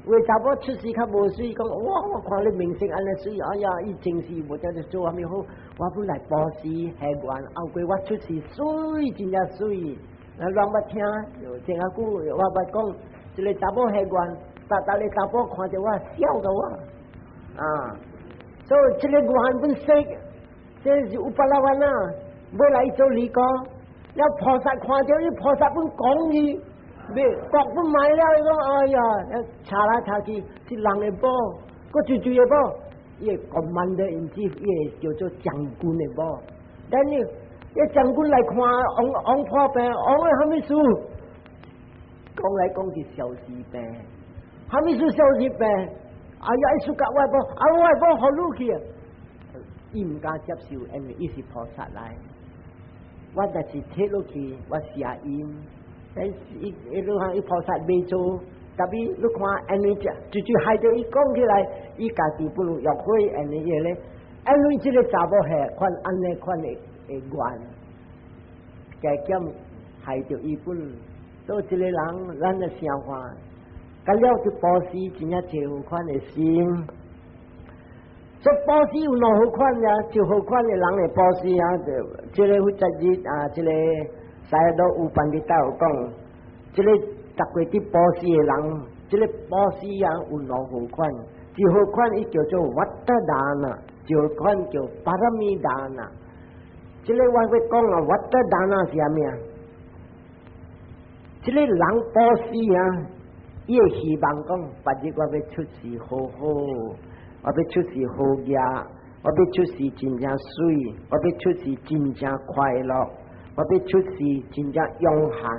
有的查某出世較無媠，講哇，我看你面色按呢媠，哎呀，伊前世無得做啥物好，我本來布施還願，後過我出世媠，真正媠。那攏捌聽，前仔久我捌講，一个查某還願，逐逐个查某看著我笑著我，啊，所以這个願本說，這是有巴拉灣啊，欲來做離國，了菩薩看著伊，菩薩本講伊。欲國本賣了，伊講哎呀，查來查去是人的某，閣最最的某，伊個 commander in chief，伊個叫做將軍的某。但是，伊將軍來看王王破病，王的啥物事？講來講去消時病，啥物事消時病？哎呀，伊輸甲我某，啊我的某予你去啊！伊毋敢接受，因為伊是菩薩來。我若是提落去，我寫因。伊伊你看伊菩薩未做，特別你看，因為這就就害著伊講起來，伊家己不如約會，因為伊咧，因為這个查某係款按呢款的的願，加減害著伊本，所以這个人，咱的想法，甲了就布施真正濟有款的心。所以布施有兩好款呀，就好款的人的布施啊，就這个負責日啊，這个。西多有班的道講，這个逐個佇布施的人，這个布施啊有兩好款，一好款伊叫做วัตดานะ，一好款叫巴羅蜜達那。這个我欲講啊，วัตดานะ是啥物啊？這个人布施啊，伊會希望講，別日我欲出世好好，我欲出世好額，我欲出世真正媠，我欲出世真正快樂。我欲出世真正勇悍，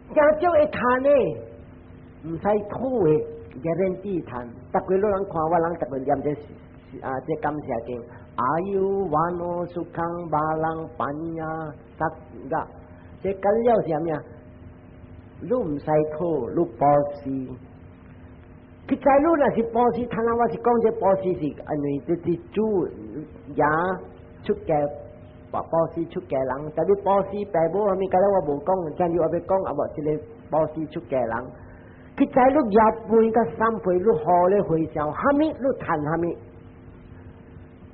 誠少會趁的，毋使討的，guarantee 趁。逐個老人看我人，逐個念這啊，這感謝經，อายุวัณโณ สุขัง พะลัง ปัญญา สักกะ，這緊了是啥物啊？你毋使討，你布施。其實你若是布施，頭先我是講這布施是因為這是主也出家。布施出家人，但是布施爸母啥物，剛才我無講，今日我欲講啊無，這个布施出家人，其實你廿倍佮三倍，你好咧回向，啥物你趁啥物。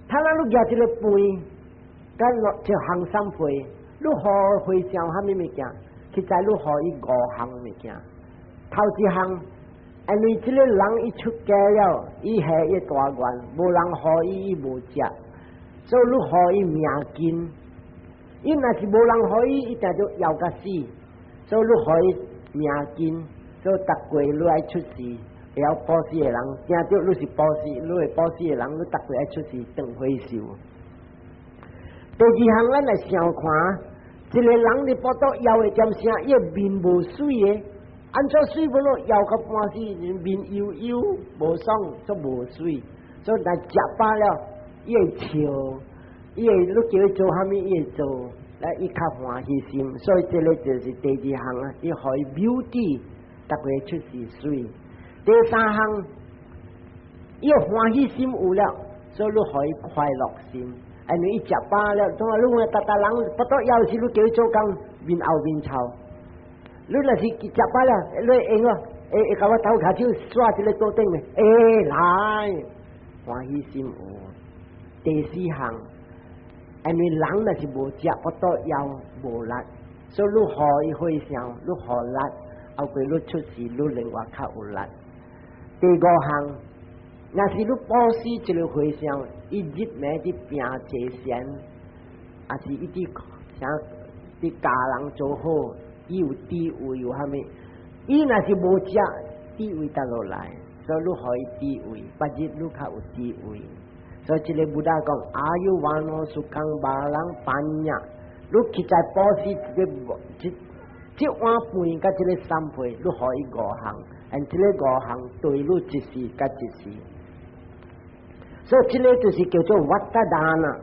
他那你舉一个飯，佮落一項三歲，你予和尚啥物物件？實在你予伊五項物件。頭一項，因為這个人伊出家了，伊下伊大願，無人予伊，伊無食，所以你予伊命根。伊若是無人予伊，伊定就枵甲死。所以你予伊命根，所以逐月你愛出世，會曉布施的人，驚著你是布施，你會布施的人，你逐月愛出世當和尚。第二項，咱來想看，一个人佇腹肚枵的點聲，伊面無媠的，按怎媠無咯？枵到半死，面油油無爽，煞無媠。所以來食飽了，伊會笑，伊會你叫伊做啥物，伊會做，來伊較歡喜心。所以這个就是第二項啊，伊予伊 beauty，逐月出世媠。第三項，伊歡喜心有了，所以你予伊快樂心。因為伊食飽了，總啊你看逐逐人腹肚枵時，你叫伊做工，面後面臭。你若是食飽了，你會用哦，會會共我頭跤手刷一个桌頂咧，欸來，歡喜心有。第四項，因為人若是無食，腹肚枵無力，所以你予伊和尚，你予力，後過你出世，你另外較有力。第五項，若是你布施一个和尚，伊日暝佇拚濟善，抑是伊佇啥佇教人做好，伊有智慧有啥物？伊若是無食，智慧佗落來，所以你予伊智慧，別日你較有智慧。所以這个 Buddha 講阿ยุวาโนสุขังบาลังปัญญา，你實在布施這个這這碗飯佮這个三杯，你予伊五項，and 這个五項對你一世佮一世。所以這个就是叫做วัตดานะ。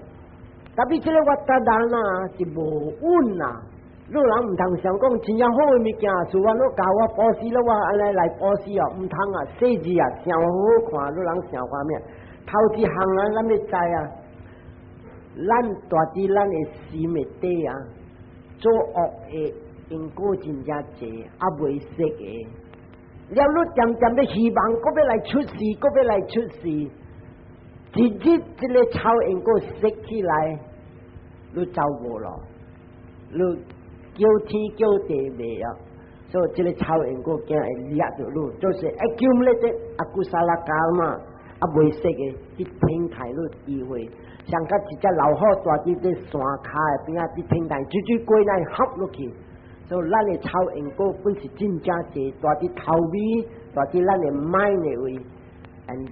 特別這个วัตดานะ是無穩啊！你人毋通想講真正好的物件，是我你教我布施了，我按呢來布施哦，毋通啊！細緻啊，想好看，你人想看咩？頭一項啊，咱欲知啊，咱蹛佇咱的心的底啊，做惡的因果真正濟，啊未釋的。了你漸漸欲希望，閣欲來出世，閣欲來出世，一日這个臭因果釋起來，你走無咯？你叫天叫地袂啊！所以這个臭因果驚會掠著你，就是 accumulated akusala karma，啊未釋的去天台你機會，像佮一隻老虎蹛佇這山跤的邊仔，佇天台水水過來合落去。所以咱的臭因果本是真正濟，蹛佇頭尾，蹛佇咱的 mind 的位，and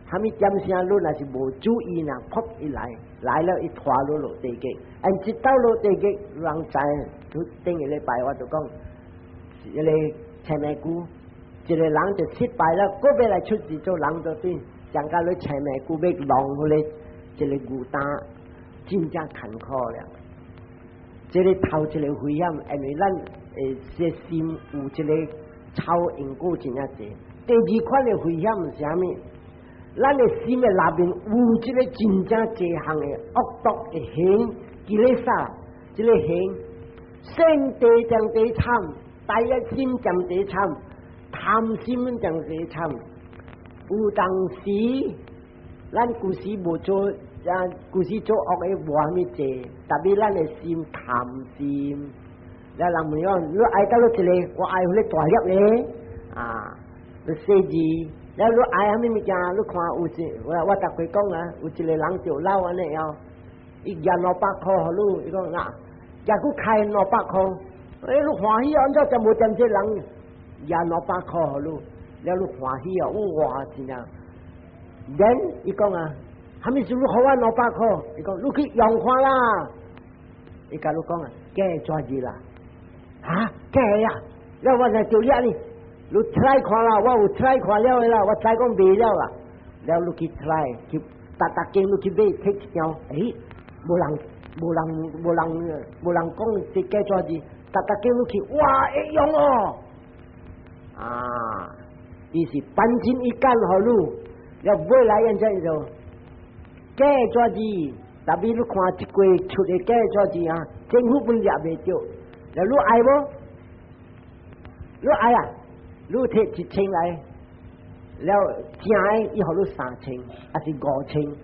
啥物點聲你若是無注意呐，噗一來，來了伊拖你落地獄，and 一到落地獄，人知，就頂個禮拜我就講，一个青眉菇，一个人就失敗了，閣欲來出世做人就對，像佮你青眉菇欲弄彼个一个牛擔，真正艱苦了。這个頭一个危險，因為咱這心有這个臭因果真正濟。第二款的危險是啥物？咱的心的內面有這个真正濟項的惡毒的行，kilesa，這个行，性地上地慘，第一心上地慘，貪心上地慘。有當時，咱舊時無做，啊，舊時做惡的無蝦米濟，特別咱的心貪心。了人問講，你愛佗落一个，我愛彼个大粒咧，啊，你細緻。了你愛蝦米物件？你看有一，我我逐回講啊，有一个人就老按呢哦，伊舉200箍予你，伊講啊，舉閣開兩百箍，欸，你歡喜按怎就無踮這人舉兩百箍予你，了你歡喜哦，哇，真正。Then 伊講啊，蝦米時你予我兩百箍？伊講你去用看啦。伊共你講啊，假紙字啦，哈，假呀？了我來就掠你。你 try 看啦，我有 try 看了的啦，我知講袂了啦。了你去 try，去逐逐間你去買，提一張，欸，無人無人無人無人講這假紙字，逐逐間你去，哇，會用哦！啊，伊是反正伊干予你，了尾來按怎做？假紙字，特別你看一季出的假紙字啊，政府本掠袂著，了你愛無？你愛啊？你提1000來，了正的伊予你3000，抑是5000？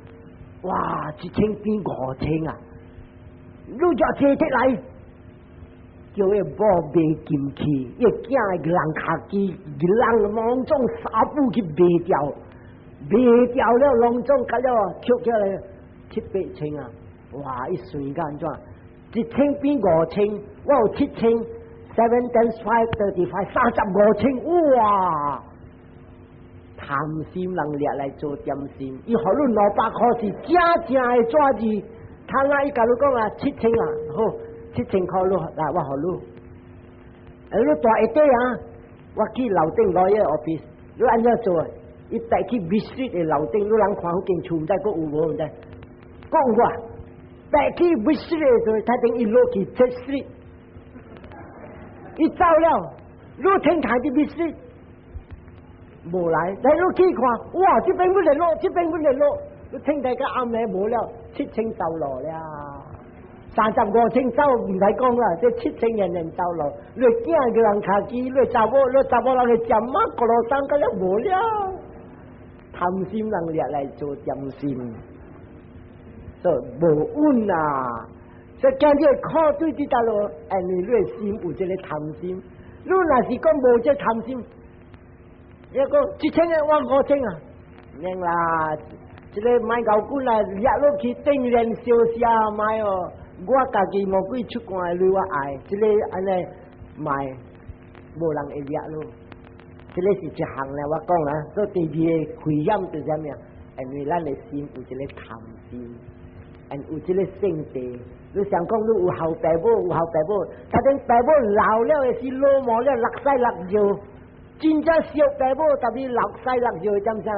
哇，1000變5000啊！你就借得來，叫伊某賣金器，伊囝人跤機，人攏總三步去賣掉，賣掉了攏總甲了，扣起來七八千啊！哇！伊算甲按怎？1000變五千，我有七千，7 times 5 35，35千，哇！貪心人掠來做點心，伊予你200箍是正正的紙字。他那伊共你講啊，七千啊，好，7000箍你來我予你。欸，你蹛下底啊，我去樓頂 lawyer office，你按怎做？伊帶去 B Street 的樓頂，你人看彼間厝，毋知閣有無？毋知，閣有啊？帶去 B Street 的時陣，他等伊落去 Church Street，伊走了，你聽看佇 B Street，無來，來你去看，哇！這邊阮聯絡，這邊阮聯絡，你聽大家暗暝無了，七千走路了，35千走毋使講啦，這七千人人走路，你囝個人跤機，你查某，你查某人會食馬咕嚕山，個了無了，貪心人掠來做點心，所以無穩啊！所以今日苦對佇佗落，因為你的心有這個貪心，你若是講無這貪心，伊講一千個我5000啊，免啦。這個莫𠢕滾啦，掠落去頂連燒聲莫哦。我家己魔鬼出汗的鐳我愛，這個按呢賣，無人會掠咯。這個是一項咧，我講啊。所以第二個危險就是啥物啊？因為咱的心有這個貪心，and 有這個性地。你想講你有孝爸母，有孝爸母，但等爸母老了的時老毛了，落屎落尿，真正惜爸母，特別落屎落尿點啥？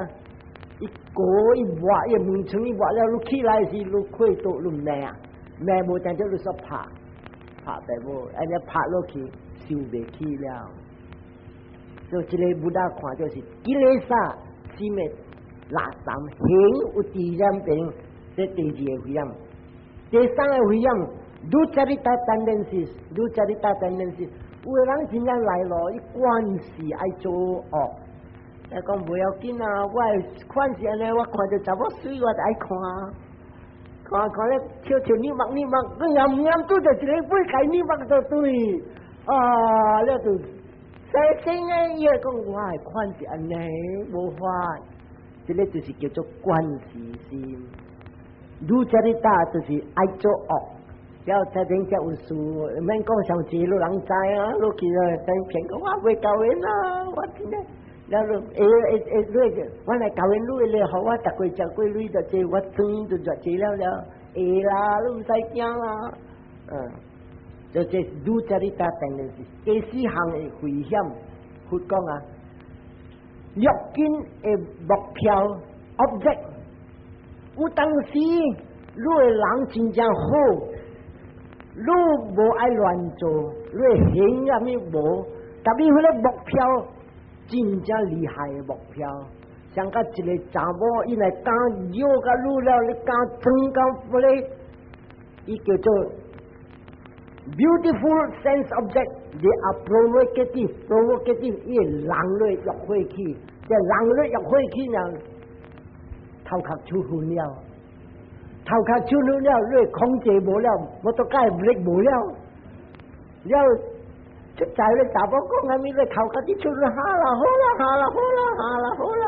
伊過伊抹伊門窗伊抹了，你起來時你氣倒你罵啊，罵無定就你煞拍拍爸母，按呢拍落去受袂起了。所以這個 Buddha 看就是kilesa 心的垃圾，行有自然病，這第二個危險。第三個危險，duccarita tendencies，duccarita tendencies，有的人真正來咯，伊慣勢愛做惡。伊講無要緊啊，我款是按呢，我看著查某媠，我就愛看，看看咧，笑笑你目你目，你啱啱拄著一個尾共你目就對，啊，了就細聲的伊會講我的款是按呢，無法，這個就是叫做慣勢心。duccarita 就是愛做惡，了才頂才有事，免講上濟，你人知啊，你去了等騙講我袂交緣啊，我真的。了你會會會，你我來交緣你，你予我逐個食過鐳就濟，我轉就偌濟了了，會啦，你毋使驚啦。嗯，就這 duccarita tendency，第四項的危險，佛講啊，欲境的目標 object，有當時你的人真正好，你無愛亂做，你的行啥物無，特別彼個目標。真正厲害的目標，像佮一個查某，伊來敢搖甲你了，你敢裝到不咧？伊叫做 beautiful sense object，they are provocative，provocative，伊會人類欲火起，這人類欲火起呢，頭殼出昏了，頭殼出昏了，你控制無了，摩托車力無了，了。出在咧查某講啥物，你頭殼佇出哈啦好啦，哈啦好啦，哈啦好啦，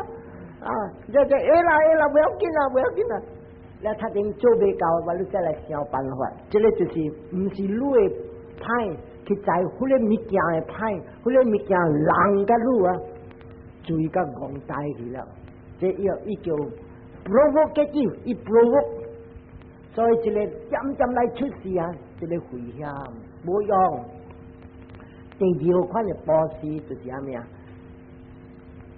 啊，這這會啦會啦，不要緊啦，不要緊啦。了他頂做袂到，我你再來想辦法。這個就是毋是你的歹，去在彼個物件的歹，彼個物件人佮你啊，注意甲戇呆去了。這伊伊叫 provocative，伊 provoke，所以這個漸漸來出事啊，這個危險無用。第二款的布施就是啥物啊？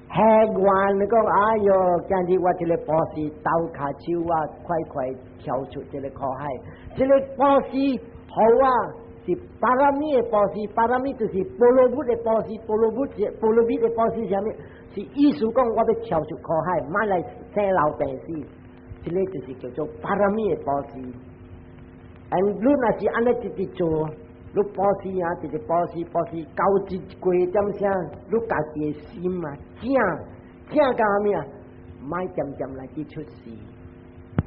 下願你講，哎喲，今日我這個布施鬥跤手啊，快快跳出這個苦海。這個布施好啊，是巴羅蜜的布施，巴羅蜜就是波羅蜜的布施，波羅蜜波羅蜜的布施啥物？是意思講我欲跳出苦海，莫來生老病死。這個就是叫做巴羅蜜的布施。嗯，你若是按呢直直做。你布施啊，直直布施布施，到一過點聲，你家己的心啊，正正到啥物啊？莫漸漸來去出事。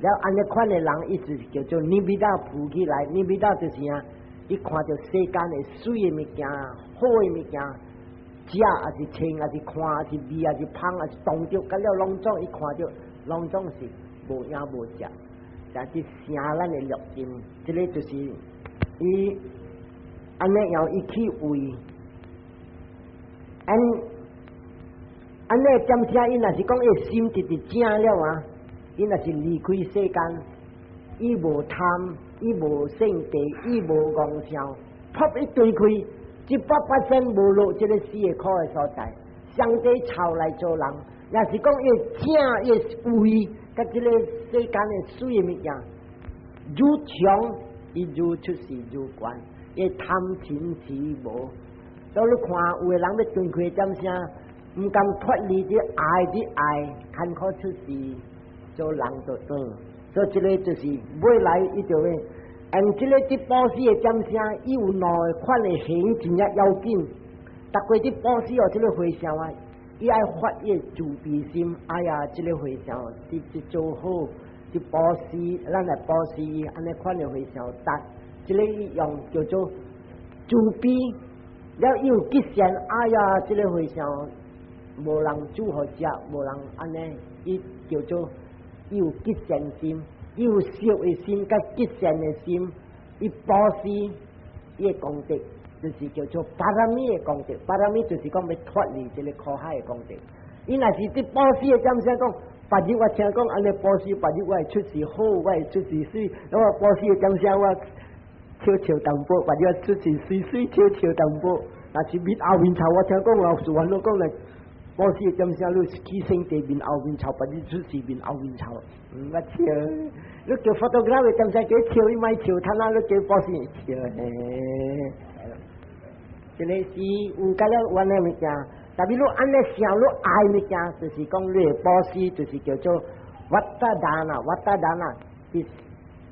了按呢款的人，伊就是叫做 nibbida 浮起來，nibbida 就是啊，伊看著世間的媠的物件、好的物件，食抑是穿，抑是看，抑是味，抑是芳，抑是動著，佮了攏總伊看著攏總是無影無跡，就是成咱的六根，這个就是伊按呢樣伊去為，按按呢點聲，伊若是講伊心直直正了啊，伊若是離開世間，伊無貪，伊無性地，伊無戇想，噗一對開，100%無落這个四个苦的所在，上帝臭來做人，也是講伊正伊為，佮這个世間的媠的物件，愈強伊愈出世愈懸，伊貪嗔痴無。所以你看有的人欲斷開點聲，毋甘脫離這愛的愛，艱苦出世做人就斷。所以這个就是未來伊就會，按這个佇布施的點聲，伊有兩款的行真正要緊。逐過佇布施哦，這个和尚啊，伊愛發伊的慈悲心。哎呀，這个和尚佇佇做好，佇布施，咱來布施伊，按呢款的和尚，達這个伊用叫做慈悲，了伊有吉善。哎呀，這个和尚無人煮予食，無人按呢，伊叫做伊有吉善心，伊有惜的心，佮吉善的心，伊布施伊的功德，就是叫做巴羅蜜的功德。巴羅蜜就是講欲脫離這个苦海的功德。伊若是佇布施的點聲講，別日我聽講按呢布施，別日我會出世好，我會出世媠。我布施的點聲我笑笑淡薄，別日我出世媠媠笑笑淡薄。若是面後面臭，我聽講老師員攏講來。布施的點聲，你起生地面後面臭，別日出世面後面臭。我笑，你叫 photograph 點聲叫笑，伊莫笑，他那你叫布施笑嘿。這个是有佮了阮的物件，特別你按呢想，你愛物件，就是講你的布施，就是叫做 vatta dāna，vatta dāna 佇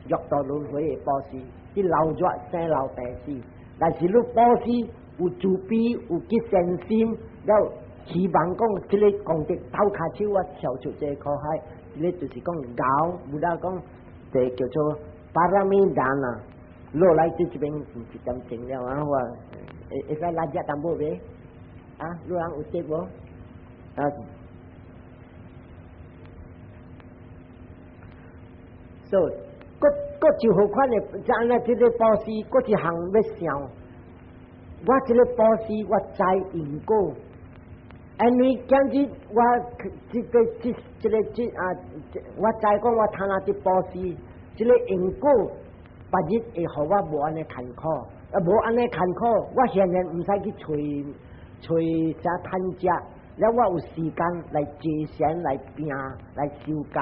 六道輪迴的布施，佇老熱生老病死。但是你布施有慈悲，有吉善心，了希望講這个功德鬥跤手我跳出這个苦海，這个就是講𠢕，有啦講，這叫做 pāramī dāna。落來這這邊一點鐘了啊，我會會使來食淡薄袂？啊，你人有得無？啊，所以，閣閣就好款的，就按呢這个布施，閣一項欲想，我這个布施我知因果，因為今日我這个這這个這啊，我知講我通啊佇布施，這个因果。別日會予我無按呢艱苦，啊無按呢艱苦，我現在毋使去揣揣啥趁食，了我有時間來坐禪、來拼、來修戒。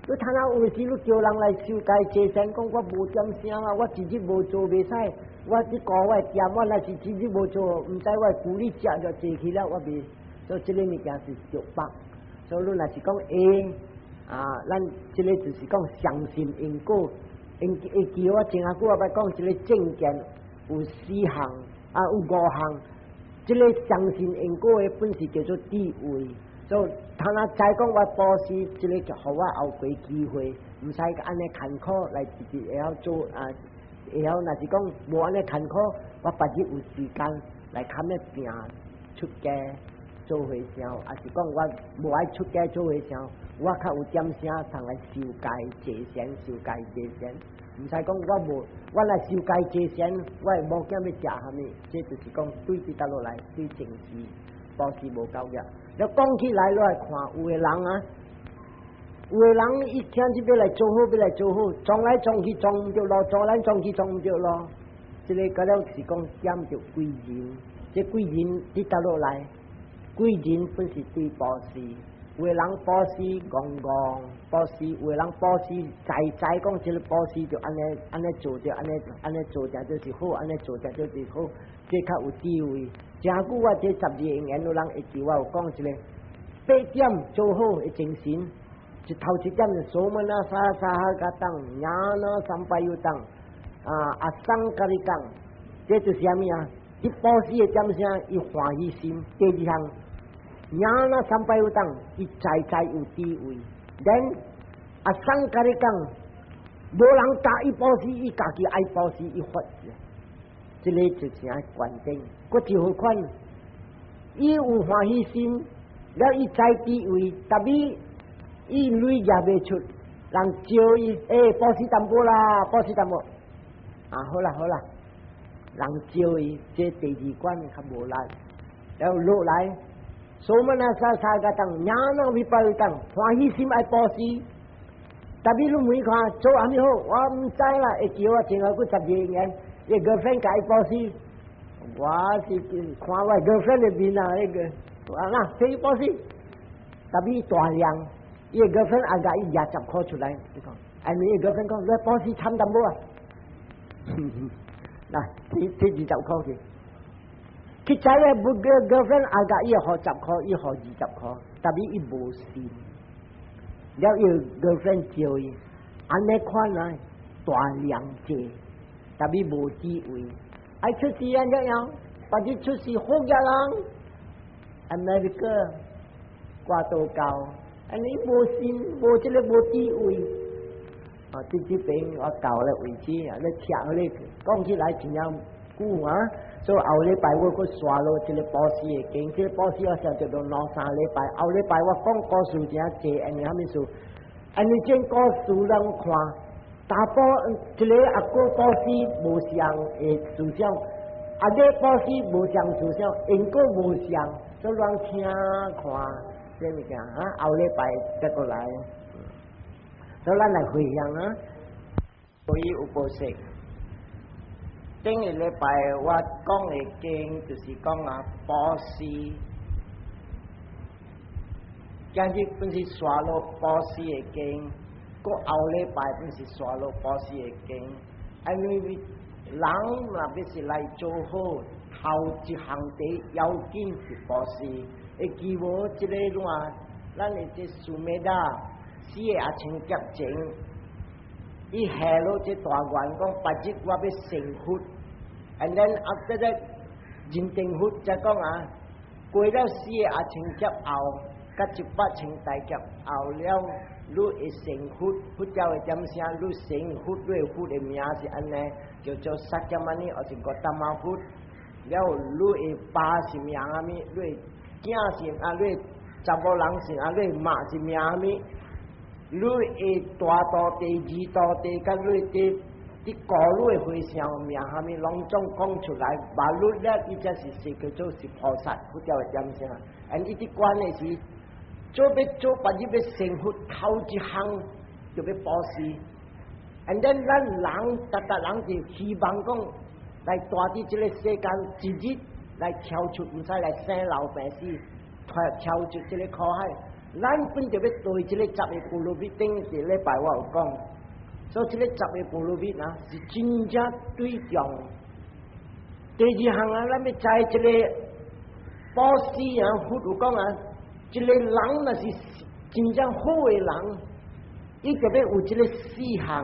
你通啊有時你叫人來修戒坐禪，講我無點聲啊，我一日無做袂使，我佇顧我的店，我若是一日無做，毋知我舊年食就坐去了，我袂。所以這个物件是著縛。所以你若是講會啊，咱這个就是講相信因果。因會記我前仔久我捌講這个正見有四項啊，有五項。這个相信因果的本是叫做智慧。所以通仔知講我布施，這个就予我後過機會，毋使按呢艱苦來直直會曉做啊，會曉若是講無按呢艱苦，我別日有時間來較欲拼出家做和尚，抑是講我無愛出家做和尚，我較有點聲通來修戒坐禪，修戒坐禪，毋使講我無，我來修戒坐禪，我的某囝欲食啥物，這就是講對佇倒落來對前世布施無夠額。了講起來，你來看有的人啊，有的人伊聽這欲來做好，欲來做好，撞來撞去撞毋著路，撞來撞去撞毋著路。這个佮了是講減著貴人，這貴人佇倒落來，貴人本是對布施。有的人布施戇戇，布施有的人布施知知講這个布施就按呢按呢做著，按呢按呢做著就是好，按呢做著就是好，這較有智慧。誠久我這十二因緣，有人會記我有講一个八點做好的精神，一頭一點是所門啊沙沙哈嘎當，ñāṇa sampayuttaṃ，啊asaṅkhārikaṃ，這就是啥物啊？伊布施的點聲，伊歡喜心。第二項，ñāṇa sampayuttaṃ，伊知知有智慧。then 阿桑共你講，無人教伊布施，伊家己愛布施，伊發。這个就是愛觀點，閣一好款，伊有歡喜心，了伊知智慧，tapi 伊鐳也袂出，人招伊，欸，布施淡薄啦，布施淡薄，啊，好啦好啦，人招伊，這第二關較無力，然後落來，somanassa sahagataṃ，ñāṇaṃ vipāyuttaṃ，歡喜心愛布施，tapi 你問看做啥物好，我毋知啦，會叫我前後閣12年，伊 girlfriend 共伊布施，我是看我 girlfriend 的面啊，彼個，啊那，提布施，tapi 大量，伊 girlfriend 愛共伊攑10箍出來，伊講，哎，伊 girlfriend 講，你布施參淡薄啊，來，提提20箍去，去知個不 girlfriend 愛共伊予10箍，伊予20箍，tapi 伊無信，了伊 girlfriend 招伊，按呢款啊，大量濟。tapi 無智慧，愛出世按怎樣？或者出世好額人，America 掛道教，按呢無信，無這个無智慧。啊，這邊我到了為止啊，你聽你講起來真正久啊。所以後禮拜我閣刷落這个布施的經，這个布施我上就到兩三禮拜。後禮拜我講故事真濟，因為啥物事？因為這故事咱看。查埔一个阿哥布施無相的思想，阿個布施無相思想，因果無相，所以咱聽看這物件啊，後禮拜再過來，所以咱來回向啊，所以有布施。頂個禮拜我講的經就是講啊，布施，今日本是刷落布施的經。閣後禮拜本是刷落布施的經，因為人若欲是來做好，頭一項第要緊是布施。會記無？這个怎？咱的這蘇美達四個阿僧祇前，伊下落這大願講，別日我欲成佛，and then after that 認定佛才講啊，過了四個阿僧祇後，佮100千大劫後了，你會成佛，佛教會點聲？你成佛，你佛的名是按呢，叫做釋迦牟尼，或是高達摩佛。了，你的爸是名啥物？你的囝是啊？你查某人是啊？你媽是名啥物？你的大徒弟、二徒弟，佮你的佇顧你的和尚名啥物，攏總講出來。把你了，伊才是叫做是菩薩，佛教會點聲？and 伊佇關的是，做欲做，別日欲成佛，頭一項就欲布施。and then 咱人，逐逐人就希望講來蹛佇這个世間，一日來跳出，毋使來生老病死，跳出這个苦海。咱本就欲對這个十个波羅蜜，頂一禮拜我有講，所以這个十个波羅蜜啊，是真正對重。第二項啊，咱欲知這个布施啊，佛有講啊。一个人若是真正好的人，伊就欲有這个四項。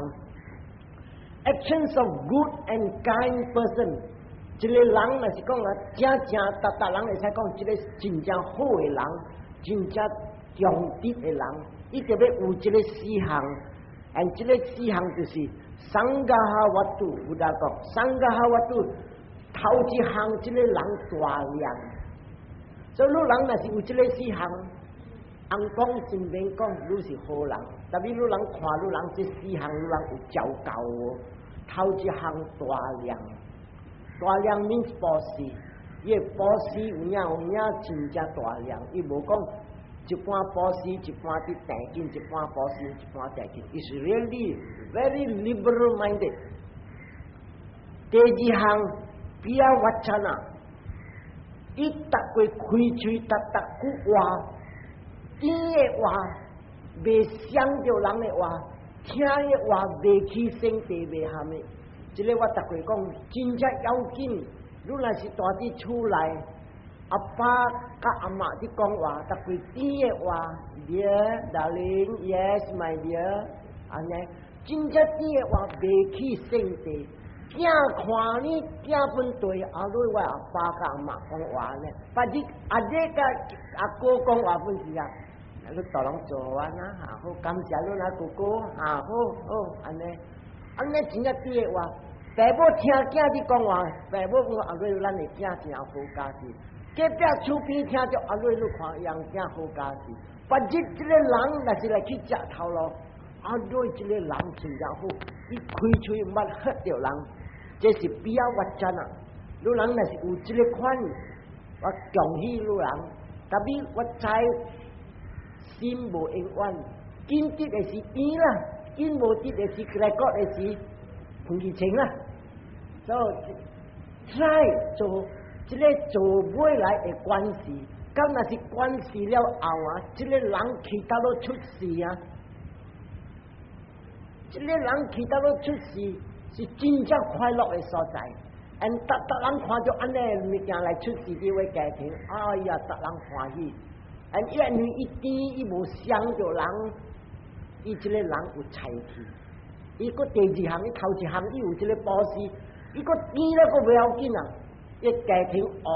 Actions of good and kind person，一个人若是講啊，正正逐逐人會使講，這个真正好的人，真正重德的人，伊就欲有這个四項。and 這个四項就是 saṅgaha vatthu，Buddha 講 saṅgaha vatthu，頭一項這个人大量。所以你人若是有這个四項，翁講真免講，你是好人。tapi 你人看你人這四項，你人有照夠無？頭一項大量，大量 means 布施，伊的布施有影有影真正大量，伊無講一半布施，一半佇定緊，一半布施，一半定緊。Is really very liberal minded。第二項ピヤវចនៈ，伊逐過開喙，逐逐句話，甜的話袂傷著人的話，聽的話袂起生地，袂蝦米。這个我逐過講，真正要緊。你若是蹛佇厝內，阿爸佮阿媽佇講話，逐過甜的話，Dear darling, yes my dear，按呢，真正甜的話袂起性地。囝看你囝本對阿女我阿爸佮阿媽講話呢，別日阿姐佮阿哥講話本是啊，你大人做完啊，哈好，感謝你啦，哥哥，哈好好，按呢，按呢真正對的話，爸母聽囝佇講話，爸母講阿瑞咱的囝真好教示，隔壁厝邊聽著阿瑞你看樣囝好教示，別日這個人若是來去食頭路，阿瑞這個人真正好，伊開喙毋捌嚇著人，這是比較完整啊。你人若是有這個款，我恭喜你人，特別我知。心無永遠，緊得的是甜啦，緊無得的是來國的是彭其情啦。所以 try 做這個做未來的關係，咁若是關係了後啊，這個人去倒落出世啊，這個人去倒落出世是真正快樂的所在。and 逐逐人看著按呢物件來出世佇我家庭，哎呀，逐人歡喜。and 因為伊甜，伊無傷著人，伊這個人有才氣。伊閣第二項，伊頭一項伊有這個布施，伊閣甜了閣袂要緊啊！伊家庭旺，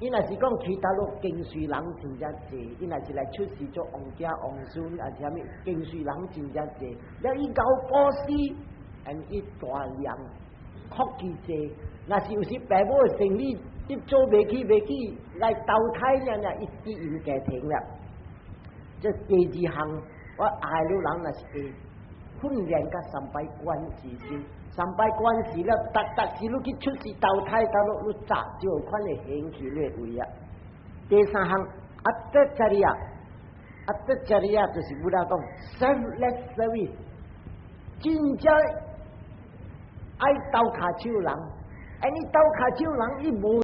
伊若是講其他路跟隨人真正濟，伊若是來出世做王子王孫，抑是啥物跟隨人真正濟。了伊𠢕布施，and 伊大量福氣濟，若是有時爸母的生理你做袂起袂起，來投胎爾爾，伊自然家庭了。這第二項，我愛你人若是會訓練佮三擺觀自心，三擺觀時了，逐逐時你去出世投胎，到落你早就有款的興趣你會啊。第三項，attacariya，attacariya 就是佛陀講 selfless service，真正愛鬥跤手人，哎，你鬥跤手人，伊無。